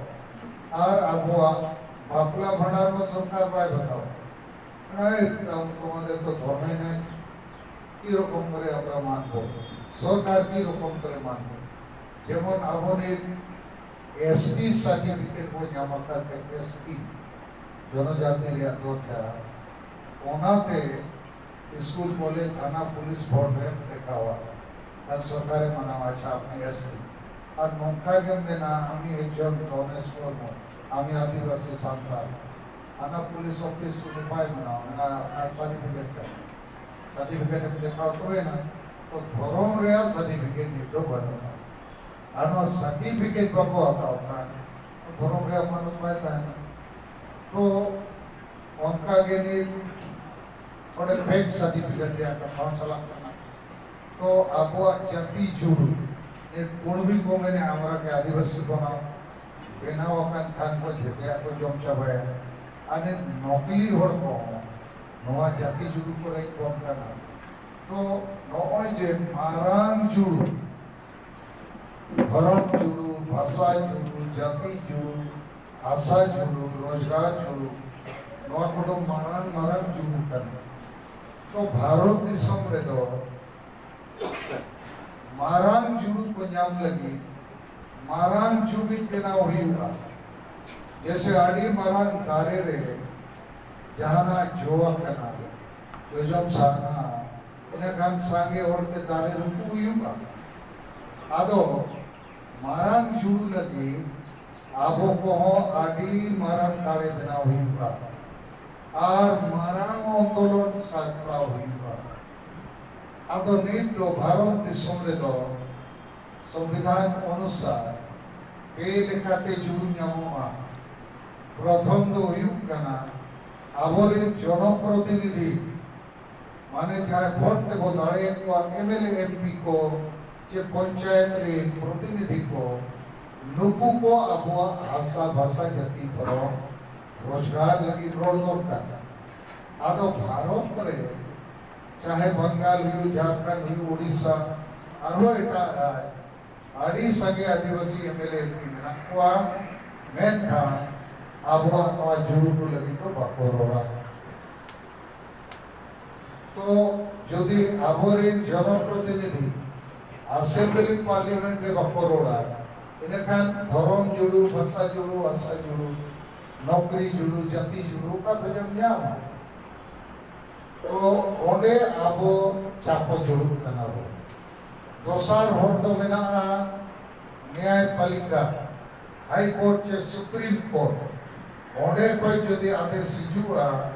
ᱟᱨ ᱟᱵᱚᱣᱟᱜ ᱵᱟᱯᱞᱟ ᱵᱷᱟᱸᱰᱟᱱ ᱦᱚᱸ ᱥᱚᱨᱠᱟᱨ ᱵᱟᱭ ᱵᱟᱛᱟᱣᱟ᱾ ᱱᱚᱜᱼᱚᱭ ᱛᱟᱢ ᱛᱚᱢᱟᱫᱮᱨ ᱛᱚ ᱫᱷᱚᱨᱢᱮ ᱱᱟᱭ, কি রকম করে আমরা মানব? সরকার কি রকম করে মানব? যেমন আপনি এসটি সার্টিফিকেট ᱵᱚ ᱧᱟᱢ ᱟᱠᱟᱫ ᱛᱮ, ᱮᱥᱴᱤ ᱡᱚᱱᱚᱡᱟᱛᱤ ᱨᱮᱭᱟᱜ ᱫᱚᱨᱡᱟ, ᱚᱱᱟᱛᱮ ᱥᱠᱩᱞ, ᱠᱚᱞᱮᱡᱽ, ᱛᱷᱟᱱᱟ, ᱯᱩᱞᱤᱥ ᱵᱳᱨᱰ ᱨᱮᱢ ᱫᱮᱠᱷᱟᱣᱟ, ᱠᱷᱟᱱ ᱥᱚᱨᱠᱟᱨᱮ ᱢᱟᱱᱟᱣᱟ, ᱟᱪᱪᱷᱟ, ᱟᱯᱱᱤ ᱮᱥᱴᱤ᱾ ᱟᱨ ᱱᱚᱝᱠᱟ ᱜᱮᱢ ᱢᱮᱱᱟ, ᱟᱢᱤ ᱮᱠᱡᱚᱱ ᱜᱚᱱᱮᱥ ᱢᱩᱨᱢᱩ, ᱟᱢᱤ ᱟᱹᱫᱤᱵᱟᱹᱥᱤ ᱥᱟᱱᱛᱟᱲ, ᱛᱷᱟᱱᱟ ᱯᱩᱞᱤᱥ ᱚᱯᱷᱤᱥ ᱩᱱᱤ ᱵᱟᱭ ᱢᱟᱱᱟᱣᱟ, ᱢᱮᱱᱟ ᱟᱯᱱᱟᱨ ᱥᱟᱨᱴᱤᱯᱷᱤᱠᱮᱴ ᱠᱟᱱᱟ, ᱥᱟᱨᱴᱤᱯᱷᱤᱠᱮᱴ ᱮᱢ ᱫᱮᱠᱷᱟᱣ ᱛᱚᱵᱮᱭᱮᱱᱟ᱾ ᱛᱚ ᱫᱷᱚᱨᱚᱢ ᱨᱮᱭᱟᱜ ᱥᱟᱨᱴᱤᱯᱷᱤᱠᱮᱴ ᱱᱤᱛ ᱫᱚ ᱵᱟᱹᱱᱩᱜᱼᱟ᱾ ᱟᱨ ᱱᱚᱣᱟ ᱥᱟᱨᱴᱤᱯᱷᱤᱠᱮᱴ ᱵᱟᱠᱚ ᱦᱟᱛᱟᱣ ᱠᱷᱟᱱ ᱫᱷᱚᱨᱚᱢ ᱨᱮᱭᱟᱜ ᱢᱟᱱᱚᱛ ᱵᱟᱭ ᱛᱟᱦᱮᱱᱟ᱾ ᱛᱚ ᱚᱱᱠᱟ ᱜᱮ ᱱᱤᱛ ᱚᱸᱰᱮ ᱯᱷᱮᱠ ᱥᱟᱨᱴᱤᱯᱷᱤᱠᱮᱴ ᱨᱮᱭᱟᱜ ᱠᱟᱛᱷᱟ ᱦᱚᱸ ᱪᱟᱞᱟᱜ ᱠᱟᱱᱟ᱾ ᱛᱚ ᱟᱵᱚᱣᱟᱜ ᱡᱟᱹᱛᱤ ᱡᱩᱲᱩ ᱱᱤᱛ ᱠᱩᱲᱢᱤ ᱠᱚ ᱢᱮᱱᱮ ᱟᱢᱨᱟ ᱜᱮ ᱟᱹᱫᱤᱵᱟᱹᱥᱤ ᱵᱮᱱᱟᱣ, ᱵᱮᱱᱟᱣ ᱟᱠᱟᱱ ᱠᱷᱟᱱ ᱠᱚ ᱡᱮᱛᱮᱭᱟᱜ ᱠᱚ ᱡᱚᱢ ᱪᱟᱵᱟᱭᱟ᱾ ᱟᱨ ᱱᱤᱛ ᱱᱚᱠᱞᱤ ᱦᱚᱲ ᱠᱚ ᱱᱚᱣᱟ ᱡᱟᱹᱛᱤ ᱡᱩᱲᱩ ᱠᱚ ᱨᱮᱡ ᱵᱚᱱ ᱠᱟᱱᱟ᱾ ᱛᱚ ᱱᱚᱜᱼᱚᱭ ᱡᱮ ᱢᱟᱨᱟᱝ ᱡᱩᱲᱩ, ᱫᱷᱚᱨᱚᱢ ᱡᱩᱲᱩ, ᱵᱷᱟᱥᱟ ᱡᱩᱲᱩ, ᱡᱟᱹᱛᱤ ᱡᱩᱲᱩ, ᱵᱷᱟᱥᱟ ᱡᱩᱲᱩ, ᱨᱳᱡᱽᱜᱟᱨ ᱡᱩᱲᱩ, ᱱᱚᱣᱟ ᱠᱚᱫᱚ ᱢᱟᱨᱟᱝ ᱢᱟᱨᱟᱝ ᱡᱩᱲᱩ ᱠᱟᱱᱟ᱾ ᱛᱚ ᱵᱷᱟᱨᱚᱛ ᱫᱤᱥᱚᱢ ᱨᱮᱫᱚ ᱢᱟᱨᱟᱝ ᱡᱩᱲᱩ ᱠᱚ ᱧᱟᱢ ᱞᱟᱹᱜᱤᱫ ᱢᱟᱨᱟᱝ ᱡᱩᱢᱤᱫ ᱵᱮᱱᱟᱣ ᱦᱩᱭᱩᱜᱼᱟ᱾ ᱡᱮᱭᱥᱮ ᱟᱹᱰᱤ ᱢᱟᱨᱟᱝ ᱫᱟᱨᱮ ᱨᱮ ᱡᱟᱦᱟᱱᱟᱜ ᱡᱚ ᱟᱠᱟᱱᱟ, ᱡᱚᱡᱚᱢ ᱥᱟᱦᱟᱱᱟ, ᱤᱱᱟᱹᱠᱷᱟᱱ ᱥᱟᱸᱜᱮ ᱦᱚᱲᱛᱮ ᱫᱟᱨᱮ ᱨᱩᱠᱩ ᱦᱩᱭᱩᱜᱼᱟ᱾ ᱟᱫᱚ ᱢᱟᱨᱟᱝ ᱡᱩᱲᱩ ᱞᱟᱹᱜᱤᱫ ᱟᱵᱚ ᱠᱚᱦᱚᱸ ᱟᱹᱰᱤ ᱢᱟᱨᱟᱝ ᱫᱟᱲᱮ ᱵᱮᱱᱟᱣ ᱦᱩᱭᱩᱜᱼᱟ ᱟᱨ ᱢᱟᱨᱟᱝ ᱟᱱᱫᱳᱞᱚᱱ ᱥᱟᱯᱲᱟᱣ ᱦᱩᱭᱩᱜᱼᱟ᱾ ᱟᱫᱚ ᱱᱤᱛ ᱫᱚ ᱵᱷᱟᱨᱚᱛ ᱫᱤᱥᱚᱢ ᱨᱮᱫᱚ ᱥᱚᱝᱵᱤᱫᱷᱟᱱ ᱚᱱᱩᱥᱟᱨ ᱯᱮ ᱞᱮᱠᱟᱛᱮ ᱡᱩᱲᱩ ᱧᱟᱢᱚᱜᱼᱟ᱾ ᱯᱨᱚᱛᱷᱚᱢ ᱫᱚ ᱦᱩᱭᱩᱜ ᱠᱟᱱᱟ ᱟᱵᱚᱨᱮᱱ ᱡᱚᱱᱚᱯᱨᱚᱛᱤᱱᱤᱫᱷᱤ, ᱢᱟᱱᱮ ᱡᱟᱦᱟᱸᱭ ᱵᱷᱳᱴ ᱛᱮᱵᱚ ᱫᱟᱲᱮᱭᱟᱜ ᱠᱚᱣᱟ, ᱮᱢᱮᱞᱮ, ᱮᱢᱯᱤ ᱠᱚ, ᱪᱮ ᱯᱚᱧᱪᱟᱭᱮᱛ ᱨᱮᱱ ᱯᱨᱚᱛᱤᱱᱤᱫᱷᱤ ᱠᱚ, ᱱᱩᱠᱩ ᱠᱚ ᱟᱵᱚᱣᱟᱜ ᱵᱷᱟᱥᱟ, ᱵᱷᱟᱥᱟ, ᱡᱟᱹᱛᱤ, ᱫᱷᱚᱨᱚᱢ, ᱨᱳᱡᱽᱜᱟᱨ ᱞᱟᱹᱜᱤᱫ ᱨᱚᱲ ᱫᱚᱨᱠᱟᱨ᱾ ᱟᱫᱚ ᱵᱷᱟᱨᱚᱛ ᱨᱮ ᱪᱟᱦᱮ ᱵᱟᱝᱜᱟᱞ ᱦᱩᱭᱩᱜ, ᱡᱷᱟᱲᱠᱷᱚᱸᱰ ᱦᱩᱭᱩᱜ, ᱩᱲᱤᱥᱥᱟ, ᱟᱨᱦᱚᱸ ᱮᱴᱟᱜ ᱨᱟᱡᱽ, ᱟᱹᱰᱤ ᱥᱟᱸᱜᱮ ᱟᱹᱫᱤᱵᱟᱹᱥᱤ M L A M P ᱢᱮᱱᱟᱜ ᱠᱚᱣᱟ, ᱢᱮᱱᱠᱷᱟᱱ ᱟᱵᱚᱣᱟᱜ ᱱᱚᱣᱟ ᱡᱩᱲᱩ ᱠᱚ ᱞᱟᱹᱜᱤᱫ ᱫᱚ ᱵᱟᱠᱚ ᱨᱚᱲᱟ᱾ ᱛᱚ ᱡᱩᱫᱤ ᱟᱵᱚᱨᱮᱱ ᱡᱚᱱᱚᱯᱨᱚᱛᱤᱱᱤᱫᱷᱤ ᱟᱥᱮᱢᱵᱞᱤ ᱯᱟᱨᱞᱤᱭᱟᱢᱮᱱᱴ ᱨᱮ ᱵᱟᱠᱚ ᱨᱚᱲᱟ, ᱤᱱᱟᱹᱠᱷᱟᱱ ᱫᱷᱚᱨᱚᱢ ᱡᱩᱲᱩ, ᱵᱷᱟᱥᱟ ᱡᱩᱲᱩ, ᱟᱥᱟ ᱡᱩᱲᱩ, ᱱᱚᱠᱨᱤ ᱡᱩᱲᱩ, ᱡᱟᱹᱛᱤ ᱡᱩᱲᱩ ᱚᱠᱟ ᱠᱷᱚᱱᱮᱢ ᱧᱟᱢᱟ? ᱛᱚ ᱚᱸᱰᱮ ᱟᱵᱚ ᱪᱟᱯᱚ ᱡᱩᱲᱩᱜ ᱠᱟᱱᱟ ᱵᱚᱱ᱾ ᱫᱚᱥᱟᱨ ᱦᱚᱨ ᱫᱚ ᱢᱮᱱᱟᱜᱼᱟ ᱱᱮᱭᱟᱭᱯᱟᱞᱤᱠᱟ, ᱦᱟᱭ ᱠᱳᱨᱴ ᱪᱮ ᱥᱩᱯᱨᱤᱢ ᱠᱳᱨᱴ᱾ ᱚᱸᱰᱮ ᱠᱷᱚᱱ ᱡᱩᱫᱤ ᱟᱫᱮᱥ ᱦᱤᱡᱩᱜᱼᱟ,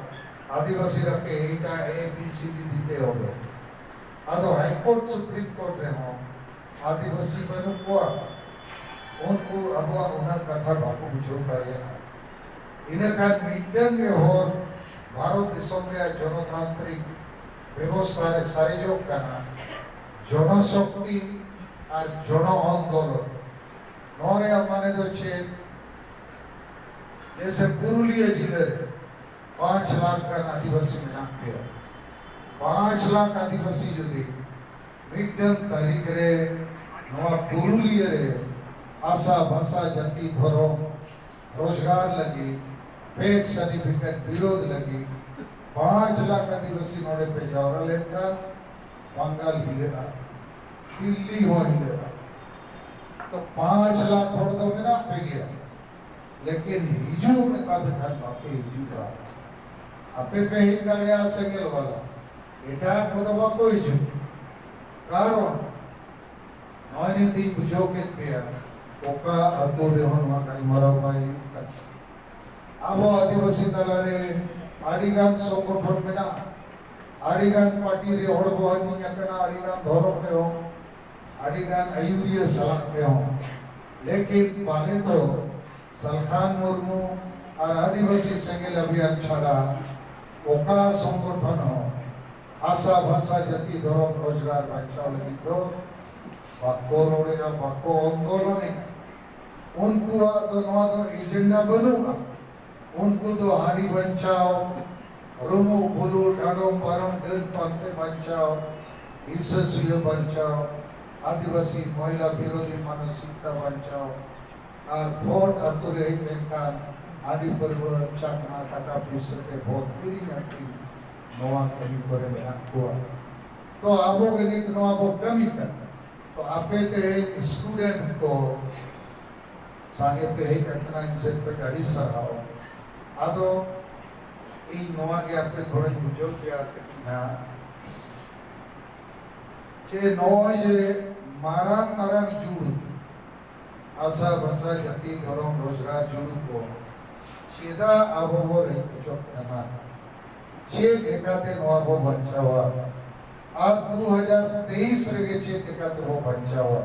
ᱟᱹᱫᱤᱵᱟᱹᱥᱤ ᱨᱟᱯᱮ ᱮᱭᱴᱟ A B C D ᱫᱤᱛᱮ ᱦᱚᱵᱮ᱾ ᱟᱫᱚ ᱦᱟᱭ ᱠᱳᱨᱴ ᱥᱩᱯᱨᱤᱢ ᱠᱳᱨᱴ ᱨᱮᱦᱚᱸ ᱟᱹᱫᱤᱵᱟᱹᱥᱤ ᱵᱟᱹᱱᱩᱜ ᱠᱚᱣᱟ, ᱩᱱᱠᱩ ᱟᱵᱚᱣᱟᱜ ᱚᱱᱟ ᱠᱟᱛᱷᱟ ᱵᱟᱠᱚ ᱵᱩᱡᱷᱟᱹᱣ ᱫᱟᱲᱮᱭᱟᱜᱼᱟ᱾ ᱤᱱᱟᱹᱠᱷᱟᱱ ᱢᱤᱫᱴᱟᱝ ᱜᱮ ᱦᱚᱨ ᱵᱷᱟᱨᱚᱛ ᱫᱤᱥᱚᱢ ᱨᱮᱭᱟᱜ ᱡᱚᱱᱚᱛᱟᱱᱛᱨᱤᱠ ᱵᱮᱵᱚᱥᱛᱷᱟ ᱨᱮ ᱥᱟᱨᱮᱡᱚᱜ ᱠᱟᱱᱟ ᱡᱚᱱᱚᱥᱚᱠᱛᱤ ᱟᱨ ᱡᱚᱱᱚ ᱟᱱᱫᱳᱞᱚᱱ᱾ ᱱᱚᱣᱟ ᱨᱮᱭᱟᱜ ᱢᱟᱱᱮ ᱫᱚ ᱪᱮᱫ? ᱡᱮᱥᱮ ᱯᱩᱨᱩᱞᱤᱭᱟᱹ ᱡᱤᱞᱟᱹ ᱨᱮ ᱯᱟᱸᱪ ᱞᱟᱠᱷ ᱜᱟᱱ ᱟᱹᱫᱤᱵᱟᱹᱥᱤ ᱢᱮᱱᱟᱜ ᱯᱮᱭᱟ᱾ ᱯᱟᱸᱪ ᱞᱟᱠᱷ ᱟᱹᱫᱤᱵᱟᱹᱥᱤ ᱡᱩᱫᱤ ᱢᱤᱫᱴᱟᱝ ᱛᱟᱹᱨᱤᱠᱷ ᱨᱮ ᱱᱚᱣᱟ ᱯᱩᱨᱩᱞᱤᱭᱟᱹ ᱨᱮ ᱟᱥᱟ ᱵᱷᱟᱥᱟ ᱡᱟᱹᱛᱤ ᱫᱷᱚᱨᱚᱢ ᱨᱳᱡᱽᱜᱟᱨ ᱞᱟᱹᱜᱤᱫ, ᱯᱮᱰ ᱥᱟᱨᱴᱤᱯᱷᱤᱠᱮᱴ ᱵᱤᱨᱳᱫᱷ ᱞᱟᱹᱜᱤᱫ ᱯᱟᱸᱪ ᱞᱟᱠᱷ ᱟᱹᱫᱤᱵᱟᱹᱥᱤ ᱱᱚᱰᱮ ᱯᱮ ᱡᱟᱣᱨᱟ ᱞᱮᱱᱠᱷᱟᱱ ᱵᱟᱝᱜᱟᱞ ᱦᱤᱞᱟᱹᱜᱼᱟ, ᱫᱤᱞᱞᱤ ᱦᱚᱸ ᱦᱤᱞᱟᱹᱜᱼᱟ᱾ ᱛᱚ ᱯᱟᱸᱪ ᱞᱟᱠᱷ ᱦᱚᱲ ᱫᱚ ᱢᱮᱱᱟᱜ ᱯᱮ ᱜᱮᱭᱟ, ᱞᱮᱠᱤᱱ ᱦᱤᱡᱩᱜ ᱢᱮᱛᱟ ᱯᱮ ᱠᱷᱟᱱ ᱵᱟᱯᱮ ᱦᱤᱡᱩᱜᱼᱟ᱾ ᱟᱯᱮ ᱯᱮ ᱦᱮᱡ ᱫᱟᱲᱮᱭᱟᱜᱼᱟ ᱥᱮᱸᱜᱮᱞ ᱵᱟᱞᱟ, ᱮᱴᱟᱜ ᱠᱚᱫᱚ ᱵᱟᱠᱚ ᱦᱤᱡᱩᱜ᱾ ᱠᱟᱨᱚᱱ ᱱᱚᱜᱼᱚᱭ ᱱᱤᱛ ᱤᱧ ᱵᱩᱡᱷᱟᱹᱣ ᱠᱮᱫ ᱯᱮᱭᱟ, ᱚᱠᱟ ᱟᱹᱛᱩ ᱨᱮᱦᱚᱸ ᱱᱚᱣᱟ ᱜᱟᱞᱢᱟᱨᱟᱣ ᱵᱟᱭ ᱦᱩᱭᱩᱜ ᱠᱟᱱᱟ᱾ ᱟᱵᱚ ᱟᱹᱫᱤᱵᱟᱹᱥᱤ ᱛᱟᱞᱟᱨᱮ ᱟᱹᱰᱤᱜᱟᱱ ᱥᱚᱝᱜᱚᱴᱷᱚᱱ ᱢᱮᱱᱟᱜᱼᱟ, ᱟᱹᱰᱤᱜᱟᱱ ᱯᱟᱨᱴᱤ ᱨᱮ ᱦᱚᱲ ᱵᱚ ᱦᱟᱹᱴᱤᱧ ᱟᱠᱟᱱᱟ, ᱟᱹᱰᱤᱜᱟᱱ ᱫᱷᱚᱨᱚᱢ ᱨᱮᱦᱚᱸ, ᱟᱹᱰᱤᱜᱟᱱ ᱟᱹᱭᱩᱨᱤᱭᱟᱹ ᱥᱟᱞᱟᱜ ᱛᱮᱦᱚᱸ, ᱞᱮᱠᱤᱱ ᱯᱟᱞᱮ ᱛᱚ ᱥᱟᱞᱠᱷᱟᱱ ᱢᱩᱨᱢᱩ ᱟᱨ ᱟᱹᱫᱤᱵᱟᱹᱥᱤ ᱥᱮᱸᱜᱮᱞ ᱟᱵᱷᱤᱭᱟᱱ ᱪᱷᱟᱰᱟ ᱚᱠᱟ ᱥᱚᱝᱜᱚᱴᱷᱚᱱ ᱦᱚᱸ ᱵᱷᱟᱥᱟ, ᱵᱷᱟᱥᱟ, ᱡᱟᱹᱛᱤ, ᱫᱷᱚᱨᱚᱢ, ᱨᱳᱡᱽᱜᱟᱨ ᱵᱟᱧᱪᱟᱣ ᱞᱟᱹᱜᱤᱫ ᱫᱚ ᱵᱟᱠᱚ ᱨᱚᱲᱮᱜᱼᱟ, ᱵᱟᱠᱚ ᱟᱱᱫᱳᱞᱚᱱᱮᱜᱼᱟ᱾ ᱩᱱᱠᱩᱣᱟᱜ ᱫᱚ ᱱᱚᱣᱟ ᱫᱚ ᱮᱡᱮᱱᱰᱟ ᱵᱟᱹᱱᱩᱜᱼᱟ᱾ ᱩᱱᱠᱩ ᱫᱚ ᱦᱟᱺᱰᱤ ᱵᱟᱧᱪᱟᱣ, ᱨᱩᱢᱩᱜ ᱵᱩᱞᱩᱜ, ᱰᱟᱸᱰᱚᱢ ᱯᱟᱨᱚᱢ, ᱰᱟᱹᱱ ᱯᱟᱱᱛᱮ ᱵᱟᱧᱪᱟᱣ, ᱦᱤᱸᱥᱟᱹ ᱥᱩᱭᱟᱹ ᱵᱟᱧᱪᱟᱣ, ᱟᱹᱫᱤᱵᱟᱹᱥᱤ ᱢᱚᱦᱤᱞᱟ ᱵᱤᱨᱳᱫᱷᱤ ᱢᱟᱱᱚᱥᱤᱠᱛᱟ ᱵᱟᱧᱪᱟᱣ, ᱟᱨ ᱵᱷᱳᱴ ᱟᱹᱛᱩ ᱨᱮ ᱦᱮᱡ ᱞᱮᱱᱠᱷᱟᱱ ᱦᱟᱺᱰᱤ ᱯᱟᱹᱨᱣᱟᱹ ᱪᱟᱠᱷᱱᱟ ᱴᱟᱠᱟ ᱯᱩᱭᱥᱟᱹ ᱛᱮ ᱵᱷᱳᱴ ᱠᱤᱨᱤᱧ ᱟᱹᱠᱷᱨᱤᱧ, ᱱᱚᱣᱟ ᱠᱟᱹᱢᱤ ᱠᱚᱨᱮ ᱢᱮᱱᱟᱜ ᱠᱚᱣᱟ᱾ ᱛᱚ ᱟᱵᱚ ᱜᱮ ᱱᱤᱛ ᱱᱚᱣᱟ ᱵᱚ ᱠᱟᱹᱢᱤ ᱠᱟᱱᱟ᱾ ᱛᱚ ᱟᱯᱮ ᱛᱮᱦᱮᱧ ᱥᱴᱩᱰᱮᱱᱴ ᱠᱚ ᱥᱟᱸᱜᱮ ᱯᱮ ᱦᱮᱡ ᱟᱠᱟᱱᱟ, ᱤᱧ ᱥᱮᱫ ᱠᱷᱚᱱ ᱟᱹᱰᱤ ᱥᱟᱨᱦᱟᱣ᱾ ᱟᱫᱚ ᱤᱧ ᱱᱚᱣᱟ ᱜᱮ ᱟᱯᱮ ᱛᱷᱚᱲᱟᱧ ᱵᱩᱡᱷᱟᱹᱣ ᱯᱮᱭᱟ ᱠᱟᱹᱴᱤᱡ ᱱᱟᱦᱟᱜ, ᱡᱮ ᱱᱚᱜᱼᱚᱭ ᱡᱮ ᱢᱟᱨᱟᱝ ᱢᱟᱨᱟᱝ ᱡᱩᱲᱩ, ᱵᱷᱟᱥᱟ, ᱵᱷᱟᱥᱟ, ᱡᱟᱹᱛᱤ, ᱫᱷᱚᱨᱚᱢ, ᱨᱳᱡᱽᱜᱟᱨ ᱡᱩᱲᱩ ᱠᱚ ᱪᱮᱫᱟᱜ ᱟᱵᱚ ᱵᱚ ᱨᱮᱡ ᱦᱚᱪᱚᱜ ᱠᱟᱱᱟ? ᱪᱮᱫ ᱞᱮᱠᱟᱛᱮ ᱱᱚᱣᱟ ᱵᱚ ᱵᱟᱧᱪᱟᱣᱟ? ᱟᱨ ᱫᱩ ᱦᱟᱡᱟᱨ ᱛᱮᱭᱤᱥ ᱨᱮᱜᱮ ᱪᱮᱫ ᱞᱮᱠᱟᱛᱮ ᱵᱚ ᱵᱟᱧᱪᱟᱣᱟ?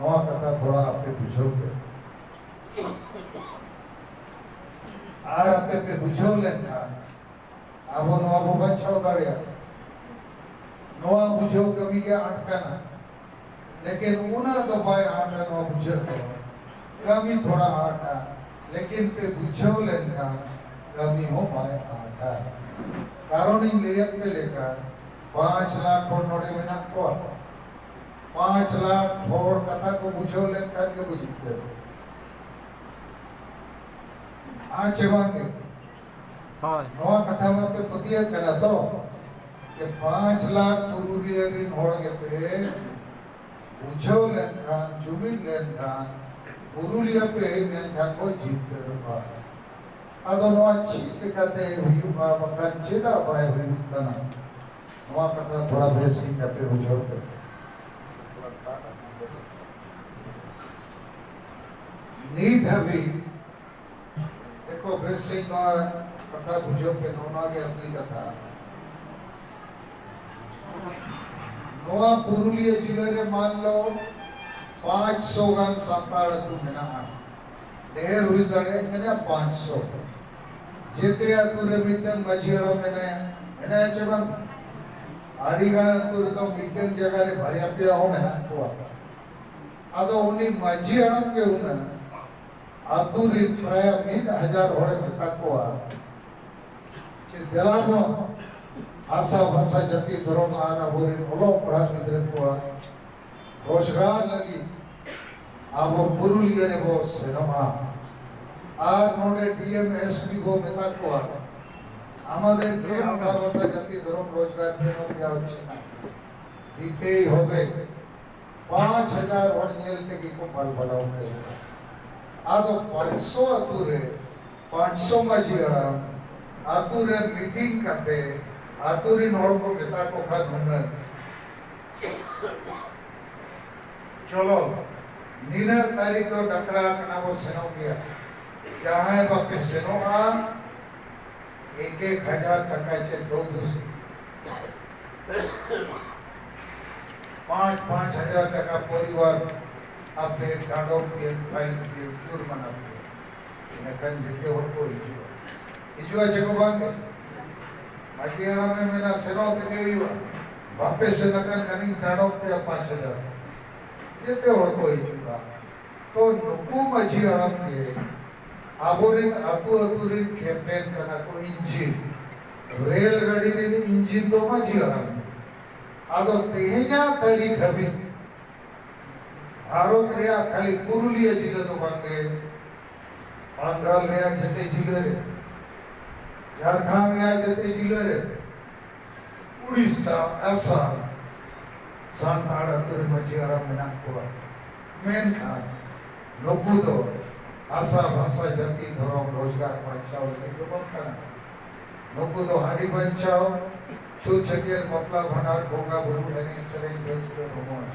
ᱱᱚᱣᱟ ᱠᱟᱛᱷᱟ ᱛᱷᱚᱲᱟ ᱟᱯᱮ ᱵᱩᱡᱷᱟᱹᱣ ᱯᱮ᱾ ᱟᱨ ᱟᱯᱮ ᱯᱮ ᱵᱩᱡᱷᱟᱹᱣ ᱞᱮᱱᱠᱷᱟᱱ ᱟᱵᱚ ᱱᱚᱣᱟ ᱵᱚ ᱵᱟᱧᱪᱟᱣ ᱫᱟᱲᱮᱭᱟᱜᱼᱟ᱾ ᱱᱚᱣᱟ ᱵᱩᱡᱷᱟᱹᱣ ᱠᱟᱹᱢᱤ ᱜᱮ ᱟᱸᱴ ᱠᱟᱱᱟ, ᱞᱮᱠᱤᱱ ᱩᱱᱟᱹᱜ ᱫᱚ ᱵᱟᱭ ᱟᱸᱴᱟ ᱱᱚᱣᱟ ᱵᱩᱡᱷᱟᱹᱣ ᱫᱚ᱾ ᱠᱟᱹᱢᱤ ᱛᱷᱚᱲᱟ ᱟᱸᱴᱟ, ᱞᱮᱠᱤᱱ ᱯᱮ ᱵᱩᱡᱷᱟᱹᱣ ᱞᱮᱱᱠᱷᱟᱱ ᱠᱟᱹᱢᱤ ᱦᱚᱸ ᱵᱟᱭ ᱟᱸᱴᱟ᱾ ᱠᱟᱨᱚᱱ ᱤᱧ ᱞᱟᱹᱭᱟᱫ ᱯᱮ ᱞᱮᱠᱟ, ᱯᱟᱸᱪ ᱞᱟᱠᱷ ᱦᱚᱲ ᱱᱚᱰᱮ ᱢᱮᱱᱟᱜ ᱠᱚᱣᱟ᱾ ᱯᱟᱸᱪ ᱞᱟᱠᱷ ᱦᱚᱲ ᱠᱟᱛᱷᱟ ᱠᱚ ᱵᱩᱡᱷᱟᱹᱣ ᱞᱮᱱᱠᱷᱟᱱ ᱜᱮ ᱵᱚ ᱡᱤᱛᱠᱟᱹᱨ᱾ ᱦᱮᱸ ᱪᱮ ᱵᱟᱝ ᱜᱮ? ᱦᱳᱭ᱾ ᱱᱚᱣᱟ ᱠᱟᱛᱷᱟ ᱢᱟᱯᱮ ᱯᱟᱹᱛᱭᱟᱹᱜ ᱠᱟᱱᱟ ᱛᱚ, ᱡᱮ ᱯᱟᱸᱪ ᱞᱟᱠᱷ ᱯᱩᱨᱩᱞᱤᱭᱟᱹ ᱨᱤᱱ ᱦᱚᱲ ᱜᱮᱯᱮ ᱵᱩᱡᱷᱟᱹᱣ ᱞᱮᱱᱠᱷᱟᱱ, ᱡᱩᱢᱤᱫ ᱞᱮᱱᱠᱷᱟᱱ, ᱯᱩᱨᱩᱞᱤᱭᱟᱹ ᱯᱮ ᱦᱮᱡ ᱞᱮᱱᱠᱷᱟᱱ ᱵᱚ ᱡᱤᱛᱠᱟᱹᱨᱚᱜᱼᱟ᱾ ᱟᱫᱚ ᱱᱚᱣᱟ ᱪᱮᱫ ᱞᱮᱠᱟᱛᱮ ᱦᱩᱭᱩᱜᱼᱟ, ᱵᱟᱠᱷᱟᱱ ᱪᱮᱫᱟᱜ ᱵᱟᱭ ᱦᱩᱭᱩᱜ ᱠᱟᱱᱟ? ᱱᱚᱣᱟ ᱠᱟᱛᱷᱟ ᱛᱷᱚᱲᱟ ᱵᱮᱥ ᱤᱧ ᱟᱯᱮ ᱵᱩᱡᱷᱟᱹᱣ ᱯᱮ᱾ ᱱᱤᱛ ᱦᱟᱹᱵᱤᱡ ᱫᱮᱠᱷᱚ, ᱵᱮᱥ ᱥᱟᱺᱦᱤᱡ ᱱᱚᱣᱟ ᱠᱟᱛᱷᱟ ᱵᱩᱡᱷᱟᱹᱣ ᱯᱮ, ᱱᱚᱣᱟ ᱜᱮ ᱟᱥᱞᱤ ᱠᱟᱛᱷᱟ᱾ ᱱᱚᱣᱟ ᱯᱩᱨᱩᱞᱤᱭᱟᱹ ᱡᱤᱞᱟᱹ ᱨᱮ ᱢᱟᱱ ᱞᱚ ᱯᱟᱸᱪᱥᱚ ᱜᱟᱱ ᱥᱟᱱᱛᱟᱲ ᱟᱹᱛᱩ ᱢᱮᱱᱟᱜᱼᱟ᱾ ᱰᱷᱮᱨ ᱦᱩᱭ ᱫᱟᱲᱮᱭᱟᱜᱼᱟ, ᱢᱮᱱᱟ ᱯᱟᱸᱪᱥᱚ᱾ ᱡᱮᱛᱮ ᱟᱹᱛᱩ ᱨᱮ ᱢᱤᱫᱴᱟᱝ ᱢᱟᱹᱡᱷᱤ ᱦᱟᱲᱟᱢ ᱢᱮᱱᱟᱭᱟ, ᱢᱮᱱᱟᱭᱟ ᱪᱮ ᱵᱟᱝ? ᱟᱹᱰᱤ ᱜᱟᱱ ᱟᱹᱛᱩ ᱨᱮᱫᱚ ᱢᱤᱫᱴᱟᱝ ᱡᱟᱭᱜᱟ ᱨᱮ ᱵᱟᱨᱭᱟ ᱯᱮᱭᱟ ᱦᱚᱸ ᱢᱮᱱᱟᱜ ᱠᱚᱣᱟ᱾ ᱟᱫᱚ ᱩᱱᱤ ᱢᱟᱹᱡᱷᱤ ᱦᱟᱲᱟᱢ ᱜᱮ ᱩᱱᱟᱹᱜ ᱟᱹᱛᱩ ᱨᱮ ᱯᱨᱟᱭ ᱢᱤᱫ ᱦᱟᱡᱟᱨ ᱦᱚᱲᱮ ᱢᱮᱛᱟ ᱠᱚᱣᱟ, ᱫᱮᱞᱟ ᱵᱚᱱ ᱦᱟᱥᱟ ᱵᱷᱟᱥᱟ ᱡᱟᱹᱛᱤ ᱫᱷᱚᱨᱚᱢ ᱟᱨ ᱟᱵᱚᱨᱮᱱ ᱚᱞᱚᱜ ᱯᱟᱲᱦᱟᱜ ᱜᱤᱫᱽᱨᱟᱹ ᱠᱚᱣᱟᱜ ᱨᱳᱡᱽᱜᱟᱨ ᱞᱟᱹᱜᱤᱫ ᱟᱵᱚ ᱯᱩᱨᱩᱞᱤᱭᱟᱹ ᱨᱮᱵᱚ ᱥᱮᱱᱚᱜᱼᱟ᱾ ᱟᱨ ᱱᱚᱰᱮ ᱰᱤ ᱮᱢ ᱮᱥ ᱯᱤ ᱵᱚ ᱢᱮᱛᱟ ᱠᱚᱣᱟ, আমাদেরকে ভাষা ভাষা জাতি ধর্ম রোজগার কেন দেওয়া হচ্ছে না, দিতেই হবে। ᱯᱟᱸᱪ ᱦᱟᱡᱟᱨ ᱦᱚᱲ ᱧᱮᱞ ᱛᱮᱜᱮ ᱠᱚ ᱵᱟᱞᱵᱟᱞᱟᱣ ᱩᱛᱟᱹᱨᱚᱜᱼᱟ᱾ ᱟᱫᱚ ᱯᱟᱸᱪᱥᱚ ᱟᱹᱛᱩ ᱨᱮ ᱯᱟᱸᱪᱥᱚ ᱢᱟᱹᱡᱷᱤ ᱦᱟᱲᱟᱢ ᱟᱹᱛᱩ ᱨᱮ ᱢᱤᱴᱤᱝ ᱠᱟᱛᱮ ᱟᱹᱛᱩ ᱨᱤᱱ ᱦᱚᱲ ᱠᱚ ᱢᱮᱛᱟ ᱠᱚ ᱠᱷᱟᱱ ᱦᱩᱱᱟᱹᱝ, ᱪᱚᱞᱚ, ᱱᱤᱱᱟᱹᱜ ᱛᱟᱹᱨᱤᱠᱷ ᱫᱚ ᱰᱟᱠᱨᱟ ᱠᱟᱱᱟ ᱵᱚ ᱥᱮᱱᱚᱜ ᱜᱮᱭᱟ᱾ ᱡᱟᱦᱟᱸᱭ ᱵᱟᱯᱮ ᱥᱮᱱᱚᱜᱼᱟ, ᱮᱠ ᱮᱠ ᱦᱟᱡᱟᱨ ᱴᱟᱠᱟ ᱪᱮ ᱫᱩ ᱫᱩ ᱥᱚ, ᱯᱟᱸᱪ ᱯᱟᱸᱪ ᱦᱟᱡᱟᱨ ᱴᱟᱠᱟ ᱯᱚᱨᱤᱵᱟᱨ ᱟᱯᱮ ᱰᱟᱸᱰᱚᱢ ᱯᱮ, ᱯᱷᱟᱭᱤᱱ ᱯᱮ, ᱡᱩᱨᱢᱟᱱᱟ ᱯᱮ᱾ ᱤᱱᱟᱹᱠᱷᱟᱱ ᱡᱮᱛᱮ ᱦᱚᱲ ᱠᱚ ᱦᱤᱡᱩᱜᱼᱟ᱾ ᱦᱤᱡᱩᱜᱼᱟ ᱪᱮ ᱠᱚ ᱵᱟᱝ? ᱢᱟᱹᱡᱷᱤ ᱦᱟᱲᱟᱢᱮ ᱢᱮᱱᱟ, "ᱥᱮᱱᱚᱜ ᱛᱮᱜᱮ ᱦᱩᱭᱩᱜᱼᱟ, ᱵᱟᱯᱮ ᱥᱮᱱ ᱟᱠᱟᱱ ᱠᱷᱟᱱᱤᱧ ᱰᱟᱸᱰᱚᱢ ᱯᱮᱭᱟ ᱯᱟᱸᱪ ᱦᱟᱡᱟᱨ ᱴᱟᱠᱟ᱾" ᱡᱮᱛᱮ ᱦᱚᱲ ᱠᱚ ᱦᱤᱡᱩᱜᱼᱟ᱾ ᱛᱚ ᱱᱩᱠᱩ ᱢᱟᱹᱡᱷᱤ ᱦᱟᱲᱟᱢ ᱜᱮ ᱟᱵᱚᱨᱮᱱ ᱟᱹᱛᱩ ᱟᱹᱛᱩ ᱨᱮᱱ ᱠᱮᱯᱴᱮᱱ ᱠᱟᱱᱟ ᱠᱚ, ᱤᱧᱡᱤᱱ, ᱨᱮᱞ ᱜᱟᱹᱰᱤ ᱨᱮᱱ ᱤᱧᱡᱤᱱ ᱫᱚ ᱢᱟᱹᱡᱷᱤ ᱦᱟᱲᱟᱢ ᱜᱮ᱾ ᱟᱫᱚ ᱛᱮᱦᱮᱧᱟᱜ ᱛᱟᱹᱨᱤᱠᱷ ᱦᱟᱹᱵᱤᱡ ᱵᱷᱟᱨᱚᱛ ᱨᱮᱭᱟᱜ ᱠᱷᱟᱹᱞᱤ ᱯᱩᱨᱩᱞᱤᱭᱟᱹ ᱡᱤᱞᱟᱹ ᱫᱚ ᱵᱟᱝᱜᱮ, ᱵᱟᱝᱜᱟᱞ ᱨᱮᱭᱟᱜ ᱡᱮᱛᱮ ᱡᱤᱞᱟᱹ ᱨᱮ, ᱡᱷᱟᱲᱠᱷᱚᱸᱰ ᱨᱮᱭᱟᱜ ᱡᱮᱛᱮ ᱡᱤᱞᱟᱹ ᱨᱮ, ᱩᱲᱤᱥᱥᱟ, ᱟᱥᱟᱢ, ᱥᱟᱱᱛᱟᱲ ᱟᱹᱛᱩ ᱨᱮ ᱢᱟᱹᱡᱷᱤ ᱦᱟᱲᱟᱢ ᱢᱮᱱᱟᱜ ᱠᱚᱣᱟ᱾ ᱢᱮᱱᱠᱷᱟᱱ ᱱᱩᱠᱩ ᱫᱚ ᱦᱟᱥᱟ, ᱵᱷᱟᱥᱟ, ᱡᱟᱹᱛᱤ, ᱫᱷᱚᱨᱚᱢ, ᱨᱳᱡᱽᱜᱟᱨ ᱵᱟᱧᱪᱟᱣ ᱞᱟᱹᱜᱤᱫ ᱫᱚ ᱵᱟᱝ ᱠᱟᱱᱟ᱾ ᱱᱩᱠᱩ ᱫᱚ ᱦᱟᱺᱰᱤ ᱵᱟᱧᱪᱟᱣ, ᱪᱷᱩᱛ ᱪᱷᱟᱹᱴᱭᱟᱹᱨ, ᱵᱟᱯᱞᱟ, ᱵᱷᱟᱸᱰᱟᱱ, ᱵᱚᱸᱜᱟ ᱵᱩᱨᱩ, ᱮᱱᱮᱡ ᱥᱮᱨᱮᱧ, ᱨᱟᱹᱥᱠᱟᱹ ᱨᱚᱢᱚᱡᱽ,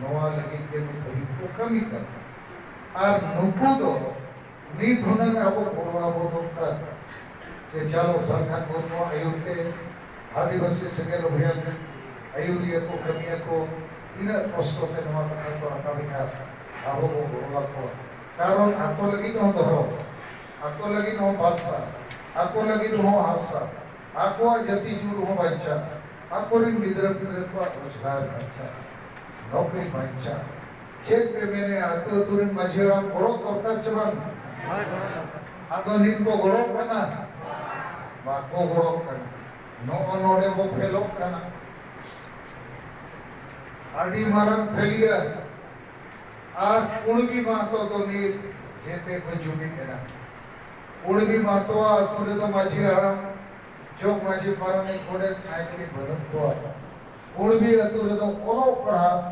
ᱱᱚᱣᱟ ᱞᱟᱹᱜᱤᱫ ᱜᱮ ᱱᱤᱛ ᱦᱟᱹᱵᱤᱡ ᱠᱚ ᱠᱟᱹᱢᱤ ᱠᱟᱱᱟ᱾ ᱟᱨ ᱱᱩᱠᱩ ᱫᱚ ᱱᱤᱛ ᱦᱩᱱᱟᱹᱝ ᱟᱵᱚ ᱜᱚᱲᱚ ᱟᱵᱚ ᱫᱚᱨᱠᱟᱨ᱾ ᱡᱮ ᱪᱟᱞᱚ ᱥᱟᱞᱠᱷᱟᱱ ᱢᱩᱨᱢᱩ ᱟᱹᱭᱩᱨ ᱛᱮ ᱟᱹᱫᱤᱵᱟᱹᱥᱤ ᱥᱮᱸᱜᱮᱞ ᱚᱵᱷᱤᱭᱟᱱ ᱨᱮᱱ ᱟᱹᱭᱩᱨᱤᱭᱟᱹ ᱠᱚ, ᱠᱟᱹᱢᱤᱭᱟᱹ ᱠᱚ ᱛᱤᱱᱟᱹᱜ ᱠᱚᱥᱴᱚ ᱛᱮ ᱱᱚᱣᱟ ᱠᱟᱛᱷᱟ ᱠᱚ ᱨᱟᱠᱟᱵᱮᱫᱼᱟ, ᱟᱵᱚ ᱵᱚ ᱜᱚᱲᱚ ᱟᱠᱚᱣᱟ᱾ ᱠᱟᱨᱚᱱ ᱟᱠᱚ ᱞᱟᱹᱜᱤᱫ ᱦᱚᱸ ᱫᱷᱚᱨᱚᱢ, ᱟᱠᱚ ᱞᱟᱹᱜᱤᱫ ᱦᱚᱸ ᱵᱷᱟᱥᱟ, ᱟᱠᱚ ᱞᱟᱹᱜᱤᱫ ᱦᱚᱸ ᱦᱟᱥᱟ, ᱟᱠᱚᱣᱟᱜ ᱡᱟᱹᱛᱤ ᱡᱩᱲᱩ ᱦᱚᱸ ᱵᱟᱧᱪᱟᱜᱼᱟ, ᱟᱠᱚᱨᱮᱱ ᱜᱤᱫᱽᱨᱟᱹ ᱯᱤᱫᱽᱨᱟᱹ ᱠᱚᱣᱟᱜ ᱨᱳᱡᱽᱜᱟᱨ ᱵᱟᱧᱪᱟᱜᱼᱟ, ᱱᱚᱠᱨᱤ ᱵᱟᱧᱪᱟᱜᱼᱟ᱾ ᱪᱮᱫ ᱯᱮ ᱢᱮᱱᱮᱫᱼᱟ, ᱟᱹᱛᱩ ᱟᱹᱛᱩ ᱨᱮᱱ ᱢᱟᱹᱡᱷᱤ ᱦᱟᱲᱟᱢ ᱜᱚᱲᱚ ᱫᱚᱨᱠᱟᱨ ᱪᱮ ᱵᱟᱝ? ᱟᱫᱚ ᱱᱤᱛ ᱠᱚ ᱜᱚᱲᱚᱜ ᱠᱟᱱᱟ? ᱵᱟᱠᱚ ᱜᱚᱲᱚᱜ ᱠᱟᱱᱟ᱾ ᱱᱚᱜᱼᱚ ᱱᱚᱰᱮ ᱵᱚ ᱯᱷᱮᱞᱚᱜ ᱠᱟᱱᱟ, ᱟᱹᱰᱤ ᱢᱟᱨᱟᱝ ᱯᱷᱮᱞᱤᱭᱟᱨ᱾ ᱟᱨ ᱠᱩᱬᱵᱤ ᱢᱟᱦᱟᱛᱚ ᱫᱚ ᱱᱤᱛ ᱡᱮᱛᱮ ᱠᱚ ᱡᱩᱢᱤᱫ ᱮᱱᱟ᱾ ᱠᱩᱬᱵᱤ ᱢᱟᱦᱟᱛᱚᱣᱟᱜ ᱟᱹᱛᱩ ᱨᱮᱫᱚ ᱢᱟᱹᱡᱷᱤ ᱦᱟᱲᱟᱢ, ᱡᱚᱜᱽ ᱢᱟᱹᱡᱷᱤ, ᱯᱟᱨᱟᱱᱤᱠ, ᱜᱚᱰᱮᱛ, ᱱᱟᱭᱠᱮ ᱵᱟᱹᱱᱩᱜ ᱠᱚᱣᱟ᱾ ᱠᱩᱬᱵᱤ ᱟᱹᱛᱩ ᱨᱮᱫᱚ ᱚᱞᱚᱜ ᱯᱟᱲᱦᱟᱜ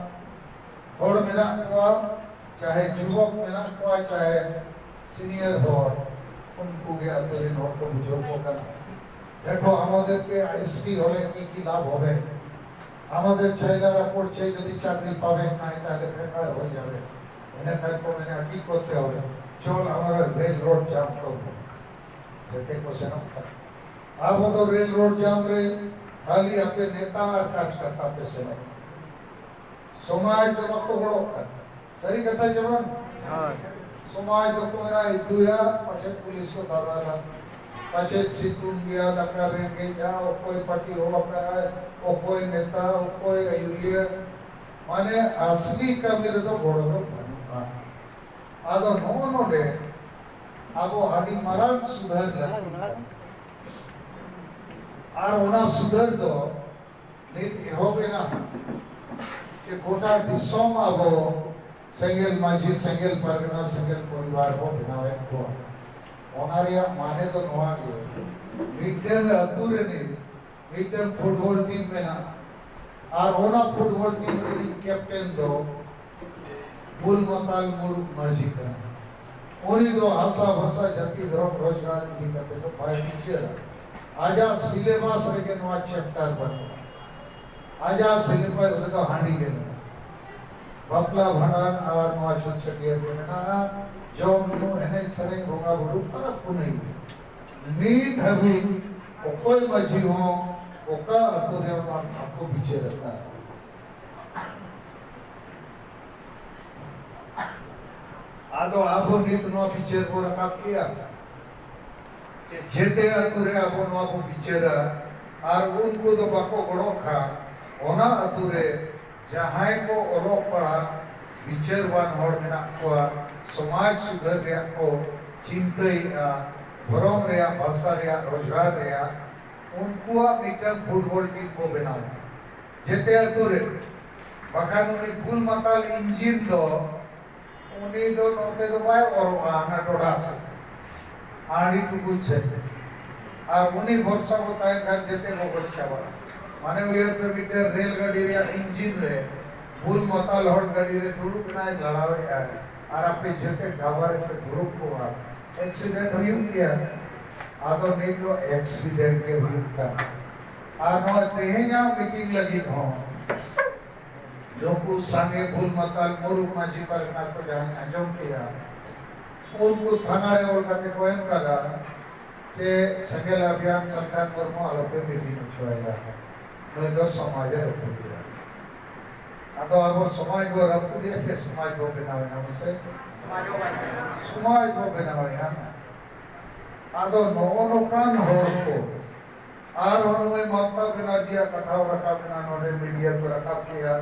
ᱦᱚᱲ ᱢᱮᱱᱟᱜ ᱠᱚᱣᱟ, ᱪᱟᱦᱮ ᱡᱩᱵᱚᱠ ᱢᱮᱱᱟᱜ ᱠᱚᱣᱟ, ᱪᱟᱦᱮ ᱥᱤᱱᱤᱭᱟᱨ ᱦᱚᱲ, ᱩᱱᱠᱩ ᱜᱮ ᱟᱹᱛᱩ ᱨᱮᱱ ᱦᱚᱲ ᱠᱚ ᱵᱩᱡᱷᱟᱹᱣ ᱠᱚ ᱠᱟᱱᱟ। দেখো, আমাদেরকে এসটি হলে কি কি লাভ হবে? আমাদের ছেলেরা পড়ছে, যদি চাকরি পাবে না, তাহলে বেকার হয়ে যাবে। এলাকার কমে না কি করতে হবে? চল, আমরা রেল রোড জাম করব। ᱡᱮᱛᱮ ᱠᱚ ᱥᱮᱱᱚᱜ ᱠᱟᱱᱟ। ᱟᱵᱚ ᱫᱚ ᱨᱮᱞ ᱨᱳᱰ ᱡᱟᱢ ᱨᱮ ᱠᱷᱟᱹᱞᱤ ᱟᱯᱮ ᱱᱮᱛᱟ ᱟᱨ ᱠᱟᱨᱡᱚᱠᱚᱨᱛᱟ ᱯᱮ ᱥᱮᱱᱚᱜ ᱠᱟᱱᱟ᱾ ᱥᱚᱢᱟᱡᱽ ᱫᱚ ᱵᱟᱠᱚ ᱜᱚᱲᱚᱜ ᱠᱟᱱᱟ᱾ ᱥᱟᱹᱨᱤ ᱠᱟᱛᱷᱟ ᱪᱮ ᱵᱟᱝ? ᱦᱳᱭ᱾ ᱥᱚᱢᱟᱡᱽ ᱫᱚᱠᱚ ᱢᱮᱱᱟ, "ᱤᱫᱩᱭᱟ, ᱯᱟᱪᱮᱫ ᱯᱩᱞᱤᱥ ᱠᱚ ᱫᱟᱫᱟᱞᱟ, ᱯᱟᱪᱮᱫ ᱥᱤᱛᱩᱝ ᱜᱮᱭᱟ, ᱫᱟᱠᱟ ᱨᱮᱸᱜᱮᱡᱼᱟ, ᱚᱠᱚᱭ ᱯᱟᱹᱴᱤ ᱦᱚᱦᱚ ᱠᱟᱜᱼᱟᱭ, ᱚᱠᱚᱭ ᱱᱮᱛᱟ, ᱚᱠᱚᱭ ᱟᱹᱭᱩᱨᱤᱭᱟᱹ", ᱢᱟᱱᱮ ᱟᱥᱞᱤ ᱠᱟᱹᱢᱤ ᱨᱮᱫᱚ ᱜᱚᱲᱚ ᱫᱚ ᱵᱟᱹᱱᱩᱜᱼᱟ᱾ ᱟᱫᱚ ᱱᱚᱜᱼᱚ ᱱᱚᱰᱮ ᱟᱵᱚ ᱟᱹᱰᱤ ᱢᱟᱨᱟᱝ ᱥᱩᱫᱷᱟᱹᱨ ᱞᱟᱹᱠᱛᱤ ᱠᱟᱱᱟ᱾ ᱟᱨ ᱚᱱᱟ ᱥᱩᱫᱷᱟᱹᱨ ᱫᱚ ᱱᱤᱛ ᱮᱦᱚᱵ ᱮᱱᱟ ᱡᱮ ᱜᱚᱴᱟ ᱫᱤᱥᱚᱢ ᱟᱵᱚ ᱥᱮᱸᱜᱮᱞ ᱢᱟᱹᱡᱷᱤ, ᱥᱮᱸᱜᱮᱞ ᱯᱟᱨᱜᱟᱱᱟ, ᱥᱮᱸᱜᱮᱞ ᱯᱚᱨᱤᱵᱟᱨ ᱵᱚ ᱵᱮᱱᱟᱣᱮᱫ ᱠᱚᱣᱟ᱾ ᱚᱱᱟ ᱨᱮᱭᱟᱜ ᱢᱟᱱᱮ ᱫᱚ ᱱᱚᱣᱟ ᱜᱮ, ᱢᱤᱫᱴᱟᱝ ᱟᱹᱛᱩ ᱨᱤᱱᱤᱡ ᱢᱤᱫᱴᱟᱝ ᱯᱷᱩᱴᱵᱚᱞ ᱴᱤᱢ ᱢᱮᱱᱟᱜᱼᱟ, ᱟᱨ ᱚᱱᱟ ᱯᱷᱩᱴᱵᱚᱞ ᱴᱤᱢ ᱨᱤᱱᱤᱡ ᱠᱮᱯᱴᱮᱱ ᱫᱚ ᱵᱩᱞ ᱢᱟᱛᱟᱞ ᱢᱩᱨᱩᱠ ᱢᱟᱹᱡᱷᱤ ᱠᱟᱱᱟ᱾ ᱩᱱᱤ ᱫᱚ ᱦᱟᱥᱟ ᱵᱷᱟᱥᱟ, ᱡᱟᱹᱛᱤ, ᱫᱷᱚᱨᱚᱢ, ᱨᱳᱡᱽᱜᱟᱨ ᱤᱫᱤ ᱠᱟᱛᱮ ᱫᱚ ᱵᱟᱭ ᱵᱤᱪᱟᱹᱨᱟ᱾ ᱟᱡᱟᱜ ᱥᱤᱞᱮᱵᱟᱥ ᱨᱮᱜᱮ ᱱᱚᱣᱟ ᱪᱮᱯᱴᱟᱨ ᱵᱟᱹᱱᱩᱜᱼᱟ᱾ ᱟᱡᱟᱜ ᱥᱤᱞᱮᱵᱟᱥ ᱨᱮᱫᱚ ᱦᱟᱺᱰᱤ ᱜᱮ ᱢᱮᱱᱟᱜᱼᱟ, ᱵᱟᱯᱞᱟ ᱵᱷᱟᱸᱰᱟᱱ ᱟᱨ ᱱᱚᱣᱟ ᱪᱷᱩᱛ ᱪᱷᱟᱹᱴᱭᱟᱹᱨ ᱜᱮ ᱢᱮᱱᱟᱜᱼᱟ, ᱡᱚᱢ ᱧᱩ, ᱮᱱᱮᱡ ᱥᱮᱨᱮᱧ, ᱵᱚᱸᱜᱟ ᱵᱩᱨᱩ, ᱯᱚᱨᱚᱵᱽ ᱯᱩᱱᱟᱹᱭ ᱜᱮ᱾ ᱱᱤᱛ ᱦᱟᱹᱵᱤᱡ ᱚᱠᱚᱭ ᱢᱟᱹᱡᱷᱤ ᱦᱚᱸ ᱚᱠᱟ ᱟᱹᱛᱩ ᱨᱮ ᱚᱱᱟ ᱵᱟᱠᱚ ᱵᱤᱪᱟᱹᱨ ᱟᱠᱟᱫ᱾ ᱟᱫᱚ ᱟᱵᱚ ᱱᱤᱛ ᱱᱚᱣᱟ ᱵᱤᱪᱟᱹᱨ ᱵᱚ ᱨᱟᱠᱟᱵ ᱠᱮᱭᱟ᱾ ᱡᱮᱛᱮ ᱟᱹᱛᱩ ᱨᱮ ᱟᱵᱚ ᱱᱚᱣᱟ ᱵᱚ ᱵᱤᱪᱟᱹᱨᱟ, ᱟᱨ ᱩᱱᱠᱩ ᱫᱚ ᱵᱟᱠᱚ ᱜᱚᱲᱚᱜ ᱠᱷᱟᱱ, ᱚᱱᱟ ᱟᱹᱛᱩ ᱨᱮ ᱡᱟᱦᱟᱸᱭ ᱠᱚ ᱚᱞᱚᱜ ᱯᱟᱲᱦᱟᱜ ᱵᱤᱪᱟᱹᱨᱣᱟᱱ ᱦᱚᱲ ᱢᱮᱱᱟᱜ ᱠᱚᱣᱟ, ᱥᱚᱢᱟᱡᱽ ᱥᱩᱫᱷᱟᱹᱨ ᱨᱮᱭᱟᱜ ᱠᱚ ᱪᱤᱱᱛᱟᱹᱭᱮᱫᱼᱟ, ᱫᱷᱚᱨᱚᱢ ᱨᱮᱭᱟᱜ, ᱵᱷᱟᱥᱟ ᱨᱮᱭᱟᱜ, ᱨᱳᱡᱽᱜᱟᱨ ᱨᱮᱭᱟᱜ ᱩᱱᱠᱩᱣᱟᱜ ᱢᱤᱫᱴᱟᱝ ᱯᱷᱩᱴᱵᱚᱞ ᱴᱤᱢ ᱠᱚ ᱵᱮᱱᱟᱣᱟ ᱡᱮᱛᱮ ᱟᱹᱛᱩ ᱨᱮ᱾ ᱵᱟᱠᱷᱟᱱ ᱩᱱᱤ ᱵᱩᱞ ᱢᱟᱛᱟᱞ ᱤᱧᱡᱤᱱ ᱫᱚ, ᱩᱱᱤ ᱫᱚ ᱱᱚᱛᱮ ᱫᱚ ᱵᱟᱭ ᱚᱨᱚᱜᱼᱟ, ᱦᱟᱱᱟ ᱴᱚᱰᱷᱟ ᱥᱮᱫ, ᱟᱹᱰᱤ ᱴᱩᱠᱩᱡ ᱥᱮᱫ᱾ ᱟᱨ ᱩᱱᱤ ᱵᱷᱚᱨᱥᱟ ᱵᱚ ᱛᱟᱦᱮᱱ ᱠᱷᱟᱱ ᱡᱮᱛᱮ ᱵᱚ ᱜᱚᱡ ᱪᱟᱵᱟᱜᱼᱟ᱾ ᱢᱟᱱᱮ ᱩᱭᱦᱟᱹᱨ ᱯᱮ, ᱢᱤᱫᱴᱮᱱ ᱨᱮᱞ ᱜᱟᱹᱰᱤ ᱨᱮᱭᱟᱜ ᱤᱧᱡᱤᱱ ᱨᱮ ᱵᱩᱞ ᱢᱟᱛᱟᱞ ᱦᱚᱲ ᱜᱟᱹᱰᱤ ᱨᱮ ᱫᱩᱲᱩᱵ ᱮᱱᱟᱭ, ᱞᱟᱲᱟᱣᱮᱫ ᱟᱭ, ᱟᱨ ᱟᱯᱮ ᱡᱮᱛᱮ ᱰᱟᱵᱟ ᱨᱮᱯᱮ ᱫᱩᱲᱩᱵ ᱠᱚᱜᱼᱟ, ᱮᱠᱥᱤᱰᱮᱱᱴ ᱦᱩᱭᱩᱜ ᱜᱮᱭᱟ᱾ ᱟᱫᱚ ᱱᱤᱛ ᱫᱚ ᱮᱠᱥᱤᱰᱮᱱᱴ ᱜᱮ ᱦᱩᱭᱩᱜ ᱠᱟᱱᱟ᱾ ᱟᱨ ᱱᱚᱣᱟ ᱛᱮᱦᱮᱧᱟᱜ ᱢᱤᱴᱤᱝ ᱞᱟᱹᱜᱤᱫ ᱦᱚᱸ ᱱᱩᱠᱩ ᱥᱟᱸᱜᱮ ᱵᱩᱞ ᱢᱟᱛᱟᱞ ᱢᱩᱨᱩᱠ ᱢᱟᱹᱡᱷᱤ ᱯᱟᱨᱜᱟᱱᱟ ᱠᱚ ᱡᱟᱦᱟᱸᱧ ᱟᱸᱡᱚᱢ ᱠᱮᱜᱼᱟ, ᱩᱱᱠᱩ ᱛᱷᱟᱱᱟ ᱨᱮ ᱚᱞ ᱠᱟᱛᱮ ᱠᱚ ᱮᱢ ᱠᱟᱫᱟ ᱡᱮ ᱥᱮᱸᱜᱮᱞ ᱚᱵᱷᱤᱭᱟᱱ ᱥᱟᱞᱠᱷᱟᱱ ᱢᱩᱨᱢᱩ ᱟᱞᱚᱯᱮ ᱢᱤᱴᱤᱝ ᱦᱚᱪᱚᱣᱟᱭᱟ, ᱱᱩᱭ ᱫᱚ ᱥᱚᱢᱟᱡᱽ ᱮ ᱨᱟᱹᱯᱩᱫᱮᱜᱼᱟ᱾ ᱟᱫᱚ ᱟᱵᱚ ᱥᱚᱢᱟᱡᱽ ᱵᱚ ᱨᱟᱹᱯᱩᱫᱮᱜᱼᱟ ᱥᱮ ᱥᱚᱢᱟᱡᱽ ᱵᱚ ᱵᱮᱱᱟᱣᱮᱜᱼᱟ? ᱢᱟᱥᱮ ᱥᱚᱢᱟᱡᱽ ᱵᱚ ᱵᱮᱱᱟᱣᱮᱜᱼᱟ᱾ ᱟᱫᱚ ᱱᱚᱜᱼᱚ ᱱᱚᱝᱠᱟᱱ ᱦᱚᱲ ᱠᱚ, ᱟᱨᱦᱚᱸ ᱱᱚᱜᱼᱚᱭ ᱢᱚᱢᱚᱛᱟ ᱵᱮᱱᱟᱨᱡᱤᱭᱟᱜ ᱠᱟᱛᱷᱟ ᱦᱚᱸ ᱨᱟᱠᱟᱵ ᱮᱱᱟ, ᱱᱚᱰᱮ ᱢᱤᱰᱤᱭᱟ ᱠᱚ ᱨᱟᱠᱟᱵ ᱠᱮᱜᱼᱟ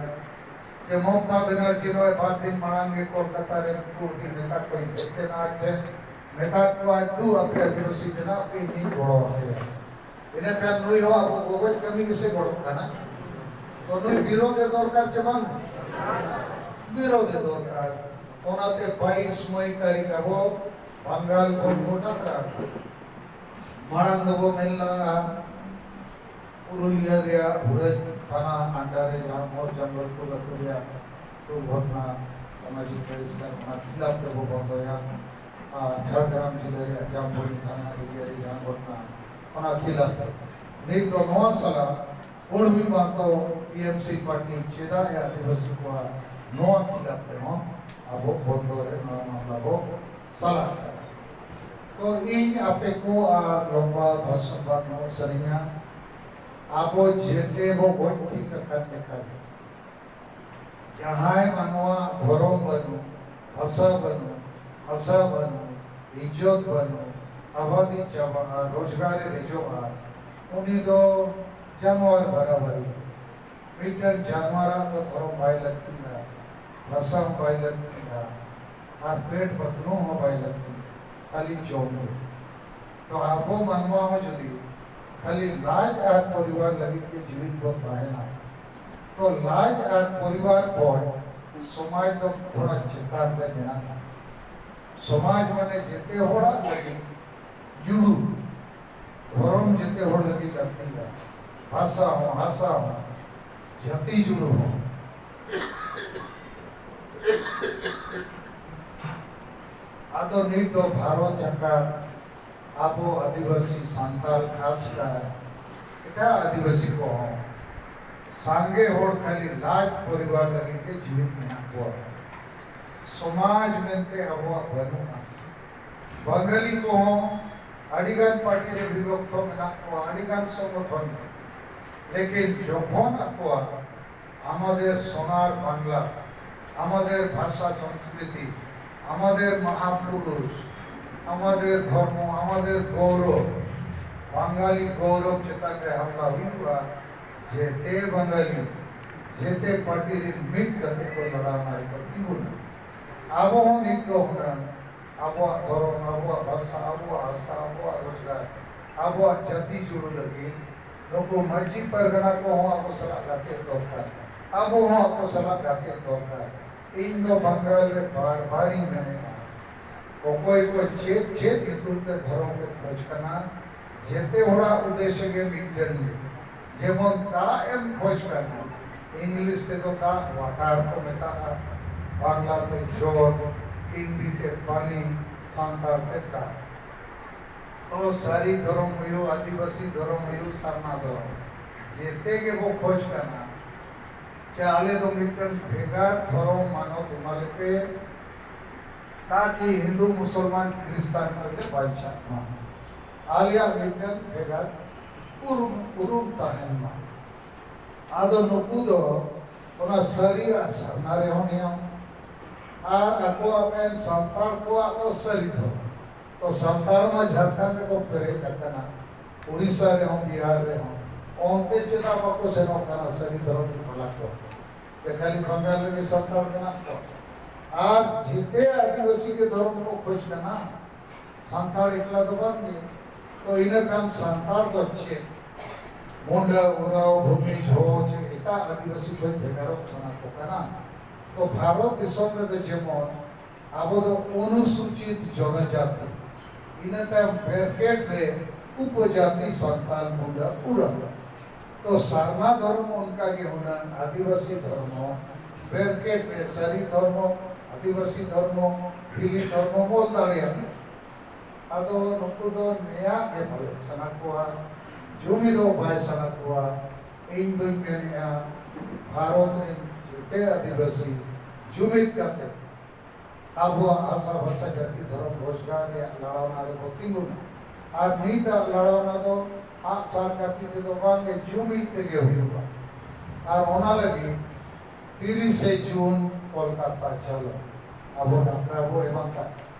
ᱡᱮ ᱢᱚᱢᱚᱛᱟ ᱵᱮᱱᱟᱨᱡᱤ ᱱᱚᱜᱼᱚᱭ ᱵᱟᱨ ᱫᱤᱱ ᱢᱟᱲᱟᱝ ᱜᱮ ᱠᱳᱞᱠᱟᱛᱟ ᱨᱮ ᱩᱱᱠᱩ ᱩᱱᱤ ᱱᱮᱛᱟ ᱠᱚᱧ ᱦᱮᱡ ᱞᱮᱱᱟ, ᱟᱡ ᱴᱷᱮᱱ ᱢᱮᱛᱟᱫ ᱠᱚᱣᱟᱭ, "ᱫᱩ ᱟᱯᱮ ᱟᱹᱫᱤᱵᱟᱹᱥᱤ ᱵᱮᱱᱟᱣ ᱯᱮ, ᱤᱧᱤᱧ ᱜᱚᱲᱚ ᱟᱯᱮᱭᱟ᱾" ᱤᱱᱟᱹᱠᱷᱟᱱ ᱱᱩᱭ ᱦᱚᱸ ᱟᱵᱚ ᱜᱚᱜᱚᱡ ᱠᱟᱹᱢᱤ ᱜᱮᱥᱮ ᱜᱚᱲᱚᱜ ᱠᱟᱱᱟ᱾ ᱛᱚ ᱱᱩᱭ ᱵᱤᱨᱳᱫᱷ ᱮ ᱫᱚᱨᱠᱟᱨ ᱪᱮ ᱵᱟᱝ? ᱵᱤᱨᱳᱫᱷ ᱮ ᱫᱚᱨᱠᱟᱨ᱾ ᱚᱱᱟᱛᱮ ᱵᱟᱭᱤᱥ ᱢᱟᱹᱭ ᱛᱟᱹᱨᱤᱠᱷ ᱟᱵᱚ ᱵᱟᱝᱜᱟᱞ ᱵᱚᱱᱫᱷᱩ ᱰᱟᱠᱨᱟ ᱢᱟᱲᱟᱝ ᱫᱚᱵᱚ ᱢᱮᱱ ᱞᱟᱜᱼᱟ, ᱯᱩᱨᱩᱞᱤᱭᱟᱹ ᱨᱮᱭᱟᱜ ᱦᱩᱲᱟᱹᱡ ᱛᱷᱟᱱᱟ under ᱨᱮ ᱡᱟᱦᱟᱸ ᱢᱚᱨ ᱡᱚᱝᱜᱚᱞ ᱠᱚ ᱟᱹᱛᱩ ᱨᱮᱭᱟᱜ ᱫᱩᱨᱜᱷᱚᱴᱚᱱᱟ, ᱥᱟᱢᱟᱡᱤᱠ ᱵᱚᱦᱤᱥᱠᱟᱨ, ᱚᱱᱟ ᱠᱷᱤᱞᱟᱯ ᱨᱮᱵᱚ ᱵᱚᱱᱫᱚᱭᱟ᱾ ᱟᱨ ᱡᱷᱟᱲᱜᱨᱟᱢ ᱡᱤᱞᱟᱹ ᱨᱮᱭᱟᱜ ᱡᱟᱢᱵᱚᱱᱤ ᱛᱷᱟᱱᱟ area ᱨᱮ ᱡᱟᱦᱟᱸ ᱜᱷᱚᱴᱚᱱᱟ, ᱚᱱᱟ ᱠᱷᱤᱞᱟᱯ ᱨᱮ ᱱᱤᱛ ᱫᱚ ᱱᱚᱣᱟ ᱥᱟᱞᱟᱜ ᱩᱨᱢᱤᱞ ᱢᱟᱦᱟᱛᱚ T M C party ᱪᱮᱫᱟᱜ ᱮ ᱟᱹᱫᱤᱵᱟᱹᱥᱤ ᱠᱚᱣᱟ, ᱱᱚᱣᱟ ᱠᱷᱤᱞᱟᱯ ᱨᱮᱦᱚᱸ ᱟᱵᱚ ᱵᱚᱱᱫᱚ ᱨᱮ ᱱᱚᱣᱟ ᱢᱟᱢᱞᱟ ᱵᱚ ᱥᱟᱞᱟᱜ ᱠᱟᱱᱟ᱾ ᱛᱚ ᱤᱧ ᱟᱯᱮ ᱠᱚ ᱟᱨ ᱞᱚᱢᱵᱟ ᱵᱷᱟᱥᱚᱱ ᱵᱟᱝ ᱦᱚᱸ ᱥᱟᱹᱨᱤᱧᱟ, ᱟᱵᱚ ᱡᱮᱛᱮ ᱵᱚ ᱜᱚᱡ ᱴᱷᱤᱠ ᱟᱠᱟᱱ ᱞᱮᱠᱟ ᱜᱮ, ᱡᱟᱦᱟᱸᱭ ᱢᱟᱱᱣᱟ ᱫᱷᱚᱨᱚᱢ ᱵᱟᱹᱱᱩᱜ, ᱵᱷᱟᱥᱟ ᱵᱟᱹᱱᱩᱜ, ᱵᱷᱟᱥᱟ ᱵᱟᱹᱱᱩᱜ, ᱤᱡᱽᱡᱚᱛ ᱵᱟᱹᱱᱩᱜ, ᱟᱵᱟᱫᱤ ᱪᱟᱵᱟᱜᱼᱟ, ᱨᱳᱡᱽᱜᱟᱨ ᱮ ᱨᱮᱡᱚᱜᱼᱟ, ᱩᱱᱤ ᱫᱚ ᱡᱟᱱᱣᱟᱨ ᱵᱟᱨᱟᱵᱟᱨᱤ᱾ ᱢᱤᱫᱴᱟᱝ ᱡᱟᱱᱣᱟᱨᱟᱜ ᱫᱚ ᱫᱷᱚᱨᱚᱢ ᱵᱟᱭ ᱞᱟᱹᱠᱛᱤᱜᱼᱟ, ᱵᱷᱟᱥᱟ ᱦᱚᱸ ᱵᱟᱭ ᱞᱟᱹᱠᱛᱤᱜᱼᱟ, ᱟᱨ ᱯᱮᱴ ᱯᱟᱛᱞᱩ ᱦᱚᱸ ᱵᱟᱭ ᱞᱟᱹᱠᱛᱤᱜᱼᱟ, ᱠᱷᱟᱹᱞᱤ ᱡᱚᱢ ᱜᱮ᱾ ᱛᱚ ᱟᱵᱚ ᱢᱟᱱᱣᱟ ᱦᱚᱸ ᱡᱩᱫᱤ ᱠᱷᱟᱹᱞᱤ ᱞᱟᱡ ᱟᱨ ᱯᱚᱨᱤᱵᱟᱨ ᱞᱟᱹᱜᱤᱫ ᱜᱮ ᱡᱤᱣᱤᱫ ᱵᱚ ᱛᱟᱦᱮᱱᱟ, ᱛᱚ ᱞᱟᱡ ᱟᱨ ᱯᱚᱨᱤᱵᱟᱨ ᱠᱷᱚᱱ ᱥᱚᱢᱟᱡᱽ ᱫᱚ ᱛᱷᱚᱲᱟ ᱪᱮᱛᱟᱱ ᱨᱮ ᱢᱮᱱᱟᱜᱼᱟ᱾ ᱥᱚᱢᱟᱡᱽ ᱢᱟᱱᱮ ᱡᱮᱛᱮ ᱦᱚᱲᱟᱜ ᱞᱟᱹᱜᱤᱫ ᱡᱩᱲᱩ, ᱫᱷᱚᱨᱚᱢ ᱡᱮᱛᱮ ᱦᱚᱲ ᱞᱟᱹᱜᱤᱫ ᱞᱟᱹᱠᱛᱤᱜᱼᱟ, ᱵᱷᱟᱥᱟ ᱦᱚᱸ, ᱦᱟᱥᱟ ᱦᱚᱸ, ᱡᱟᱹᱛᱤ ᱡᱩᱲᱩ ᱦᱚᱸ᱾ ᱟᱫᱚ ᱱᱤᱛ ᱫᱚ ᱵᱷᱟᱨᱚᱛ ᱡᱟᱠᱟᱛ ᱟᱵᱚ ᱟᱹᱫᱤᱵᱟᱹᱥᱤ ᱥᱟᱱᱛᱟᱲ, ᱠᱷᱟᱥᱠᱟᱨ ᱮᱴᱟᱜ ᱟᱹᱫᱤᱵᱟᱹᱥᱤ ᱠᱚᱦᱚᱸ ᱥᱟᱸᱜᱮ ᱦᱚᱲ ᱠᱷᱟᱹᱞᱤ ᱞᱟᱡ ᱯᱚᱨᱤᱵᱟᱨ ᱞᱟᱹᱜᱤᱫ ᱜᱮ ᱡᱤᱣᱤᱫ ᱢᱮᱱᱟᱜ ᱠᱚᱣᱟ᱾ ᱥᱚᱢᱟᱡᱽ ᱢᱮᱱᱛᱮ ᱟᱵᱚᱣᱟᱜ ᱵᱟᱹᱱᱩᱜᱼᱟ᱾ ᱵᱟᱝᱜᱟᱞᱤ ᱠᱚᱦᱚᱸ ᱟᱹᱰᱤᱜᱟᱱ ᱯᱟᱨᱴᱤ ᱨᱮ ᱵᱤᱵᱷᱚᱠᱛᱚ ᱢᱮᱱᱟᱜ ᱠᱚᱣᱟ, ᱟᱹᱰᱤᱜᱟᱱ ᱥᱚᱝᱜᱚᱴᱷᱚᱱ ᱨᱮ᱾ ᱞᱮᱠᱤᱱ ᱡᱚᱠᱷᱚᱱ ᱟᱠᱚᱣᱟᱜ আমাদের সোনার বাংলা, আমাদের ভাষা সংস্কৃতি, আমাদের মহাপুরুষ, আমাদের ধর্ম, আমাদের গৌরব, বাঙালি গৌরব ᱪᱮᱛᱟᱱ ᱨᱮ ᱦᱟᱢᱞᱟ ᱦᱩᱭᱩᱜᱼᱟ, ᱡᱮᱛᱮ ᱵᱟᱝᱜᱟᱞᱤ, ᱡᱮᱛᱮ ᱯᱟᱨᱴᱤ ᱨᱮᱱ ᱢᱤᱫ ᱠᱟᱛᱮ ᱠᱚ ᱞᱟᱲᱟᱣ ᱨᱮᱠᱚ ᱛᱤᱸᱜᱩᱱᱟ᱾ ᱟᱵᱚ ᱦᱚᱸ ᱱᱤᱛ ᱫᱚ ᱦᱩᱱᱟᱹᱝ ᱟᱵᱚᱣᱟᱜ ᱫᱷᱚᱨᱚᱢ, ᱟᱵᱚᱣᱟᱜ ᱵᱷᱟᱥᱟ, ᱟᱵᱚᱣᱟᱜ ᱦᱟᱥᱟ, ᱟᱵᱚᱣᱟᱜ ᱨᱳᱡᱽᱜᱟᱨ, ᱟᱵᱚᱣᱟᱜ ᱡᱟᱹᱛᱤ ᱡᱩᱲᱩ ᱞᱟᱹᱜᱤᱫ ᱱᱩᱠᱩ ᱢᱟᱹᱡᱷᱤ ᱯᱟᱨᱜᱟᱱᱟ ᱠᱚᱦᱚᱸ ᱟᱵᱚ ᱥᱟᱞᱟᱜ ᱜᱟᱛᱮ ᱫᱚᱨᱠᱟᱨ, ᱟᱵᱚ ᱦᱚᱸ ᱟᱠᱚ ᱥᱟᱞᱟᱜ ᱜᱟᱛᱮ ᱫᱚᱨᱠᱟᱨ᱾ ᱤᱧ ᱫᱚ ᱵᱟᱝᱜᱟᱞ ᱨᱮ ᱵᱟᱨ ᱵᱟᱨᱤᱧ ᱢᱮᱱᱮᱫᱼᱟ, ᱚᱠᱚᱭ ᱠᱚ ᱪᱮᱫ ᱪᱮᱫ ᱧᱩᱛᱩᱢ ᱛᱮ ᱫᱷᱚᱨᱚᱢ ᱠᱚ ᱠᱷᱚᱡᱽ ᱠᱟᱱᱟ, ᱡᱮᱛᱮ ᱦᱚᱲᱟᱜ ᱩᱫᱽᱫᱮᱥᱥᱚ ᱜᱮ ᱢᱤᱫᱴᱮᱱ ᱜᱮ, ᱡᱮᱢᱚᱱ ᱫᱟᱜ ᱮᱢ ᱠᱷᱚᱡᱽ ᱠᱟᱱᱟ, ᱤᱝᱞᱤᱥ ᱛᱮᱫᱚ ᱫᱟᱜ ᱣᱟᱴᱟᱨ ᱠᱚ ᱢᱮᱛᱟᱜᱼᱟ, ᱵᱟᱝᱞᱟ ᱛᱮ ᱡᱚᱞ, ᱦᱤᱱᱫᱤ ᱛᱮ ᱯᱟᱱᱤ, ᱥᱟᱱᱛᱟᱲ ᱛᱮ ᱫᱟᱜ᱾ ᱛᱚ ᱥᱟᱹᱨᱤ ᱫᱷᱚᱨᱚᱢ ᱦᱩᱭᱩᱜ, ᱟᱹᱫᱤᱵᱟᱹᱥᱤ ᱫᱷᱚᱨᱚᱢ ᱦᱩᱭᱩᱜ, ᱥᱟᱨᱱᱟ ᱫᱷᱚᱨᱚᱢ, ᱡᱮᱛᱮ ᱜᱮᱵᱚ ᱠᱷᱚᱡᱽ ᱠᱟᱱᱟ ᱡᱮ ᱟᱞᱮ ᱫᱚ ᱢᱤᱫᱴᱟᱝ ᱵᱷᱮᱜᱟᱨ ᱫᱷᱚᱨᱚᱢ ᱢᱟᱱᱚᱛ ᱮᱢᱟ ᱞᱮᱯᱮ, ᱛᱟᱠᱤ ᱦᱤᱱᱫᱩ, ᱢᱩᱥᱚᱞᱢᱟᱱ, ᱠᱷᱨᱤᱥᱴᱟᱱ ᱠᱚᱞᱮ ᱵᱟᱧᱪᱟᱜ ᱢᱟ, ᱟᱞᱮᱭᱟᱜ ᱢᱤᱫᱴᱟᱝ ᱵᱷᱮᱜᱟᱨ ᱩᱨᱩᱢ, ᱩᱨᱩᱢ ᱛᱟᱦᱮᱱ ᱢᱟ᱾ ᱟᱫᱚ ᱱᱩᱠᱩ ᱫᱚ ᱚᱱᱟ ᱥᱟᱹᱨᱤ ᱟᱨ ᱥᱟᱨᱱᱟ ᱨᱮᱦᱚᱸ ᱱᱤᱭᱚᱢ, ᱟᱨ ᱟᱠᱚᱣᱟᱜ ᱢᱮᱱ ᱥᱟᱱᱛᱟᱲ ᱠᱚᱣᱟᱜ ᱫᱚ ᱥᱟᱹᱨᱤ ᱫᱷᱚᱨᱚᱢ᱾ ᱛᱚ ᱥᱟᱱᱛᱟᱲ ᱢᱟ ᱡᱷᱟᱲᱠᱷᱚᱸᱰ ᱨᱮᱠᱚ ᱯᱮᱨᱮᱡ ᱟᱠᱟᱱᱟ, ᱩᱲᱤᱥᱥᱟ ᱨᱮᱦᱚᱸ, ᱵᱤᱦᱟᱨ ᱨᱮᱦᱚᱸ, ᱚᱱᱛᱮ ᱪᱮᱫᱟᱜ ᱵᱟᱠᱚ ᱥᱮᱱᱚᱜ ᱠᱟᱱᱟ ᱥᱟᱹᱨᱤ ᱫᱷᱚᱨᱚᱢ ᱨᱤᱱ ᱵᱟᱞᱟ ᱠᱚ? ᱡᱮ ᱠᱷᱟᱹᱞᱤ ᱵᱟᱝᱜᱟᱞ ᱨᱮᱜᱮ ᱥᱟᱱᱛᱟᱲ ᱢᱮᱱᱟᱜ ᱠᱚᱣᱟ ᱟᱨ ᱡᱮᱛᱮ ᱟᱹᱫᱤᱵᱟᱹᱥᱤ ᱜᱮ ᱫᱷᱚᱨᱚᱢ ᱠᱚ ᱠᱷᱚᱡᱽ ᱠᱟᱱᱟ᱾ ᱥᱟᱱᱛᱟᱲ ᱮᱠᱞᱟ ᱫᱚ ᱵᱟᱝ ᱜᱮ᱾ ᱛᱚ ᱤᱱᱟᱹ ᱠᱷᱟᱱ ᱥᱟᱱᱛᱟᱲ ᱫᱚ ᱪᱮᱫ? ᱢᱩᱱᱰᱟᱹ, ᱳᱨᱟᱣ, ᱵᱷᱩᱢᱤᱡᱽ, ᱦᱳ ᱪᱮ ᱮᱴᱟᱜ ᱟᱹᱫᱤᱵᱟᱹᱥᱤ ᱠᱷᱚᱱ ᱵᱷᱮᱜᱟᱨᱚᱜ ᱥᱟᱱᱟ ᱠᱚ ᱠᱟᱱᱟ? ᱛᱚ ᱵᱷᱟᱨᱚᱛ ᱫᱤᱥᱚᱢ ᱨᱮᱫᱚ ᱡᱮᱢᱚᱱ ᱟᱵᱚ ᱫᱚ ᱚᱱᱩᱥᱩᱪᱤᱛ ᱡᱚᱱᱚᱡᱟᱛᱤ, ᱤᱱᱟᱹ ᱛᱟᱭᱚᱢ ᱵᱨᱮᱠᱮᱴ ᱨᱮ ᱩᱯᱚᱡᱟᱛᱤ ᱥᱟᱱᱛᱟᱲ, ᱢᱩᱱᱰᱟᱹ, ᱳᱨᱟᱣ᱾ ᱛᱚ ᱥᱟᱨᱱᱟ ᱫᱷᱚᱨᱢᱚ ᱚᱱᱠᱟ ᱜᱮ ᱦᱩᱱᱟᱹᱝ ᱟᱹᱫᱤᱵᱟᱹᱥᱤ ᱫᱷᱚᱨᱢᱚ, ᱵᱨᱮᱠᱮᱴ ᱨᱮ ᱥᱟᱹᱨᱤ ᱫᱷᱚᱨᱢᱚ, ᱟᱹᱫᱤᱵᱟᱹᱥᱤ ᱫᱷᱚᱨᱢᱚ, ᱦᱤᱞᱤ ᱫᱷᱚᱨᱢᱚ ᱚᱞ ᱫᱟᱲᱮᱭᱟᱜᱼᱟ᱾ ᱟᱫᱚ ᱱᱩᱠᱩ ᱫᱚ ᱱᱮᱭᱟᱜ ᱜᱮ ᱯᱟᱞᱮᱫ ᱥᱟᱱᱟ ᱠᱚᱣᱟ, ᱡᱩᱢᱤᱫᱚᱜ ᱵᱟᱭ ᱥᱟᱱᱟ ᱠᱚᱣᱟ᱾ ᱤᱧ ᱫᱩᱧ ᱢᱮᱱᱮᱜᱼᱟ, ᱵᱷᱟᱨᱚᱛ ᱨᱮᱱ ᱡᱮᱛᱮ ᱟᱹᱫᱤᱵᱟᱹᱥᱤ ᱡᱩᱢᱤᱫ ᱠᱟᱛᱮ ᱟᱵᱚᱣᱟᱜ ᱵᱷᱟᱥᱟ, ᱵᱷᱟᱥᱟ, ᱡᱟᱹᱛᱤ, ᱫᱷᱚᱨᱚᱢ, ᱨᱳᱡᱽᱜᱟᱨ ᱨᱮᱭᱟᱜ ᱞᱟᱲᱟᱣᱱᱟ ᱨᱮᱵᱚ ᱛᱤᱸᱜᱩᱱᱟ᱾ ᱟᱨ ᱱᱤᱛᱟᱜ ᱞᱟᱲᱟᱣᱱᱟ ᱫᱚ ᱟᱜᱼᱥᱟᱨ ᱠᱟᱹᱯᱤ ᱛᱮᱫᱚ ᱵᱟᱝ ᱜᱮ, ᱡᱩᱢᱤᱫ ᱛᱮᱜᱮ ᱦᱩᱭᱩᱜᱼᱟ᱾ ᱟᱨ ᱚᱱᱟ ᱞᱟᱹᱜᱤᱫ ᱛᱤᱨᱤᱥᱮ ᱡᱩᱱ ᱠᱳᱞᱠᱟᱛᱟ ᱪᱚᱞᱚ, ᱟᱵᱚ ᱰᱟᱠᱨᱟ ᱵᱚ ᱮᱢᱟ ᱠᱟᱜ᱾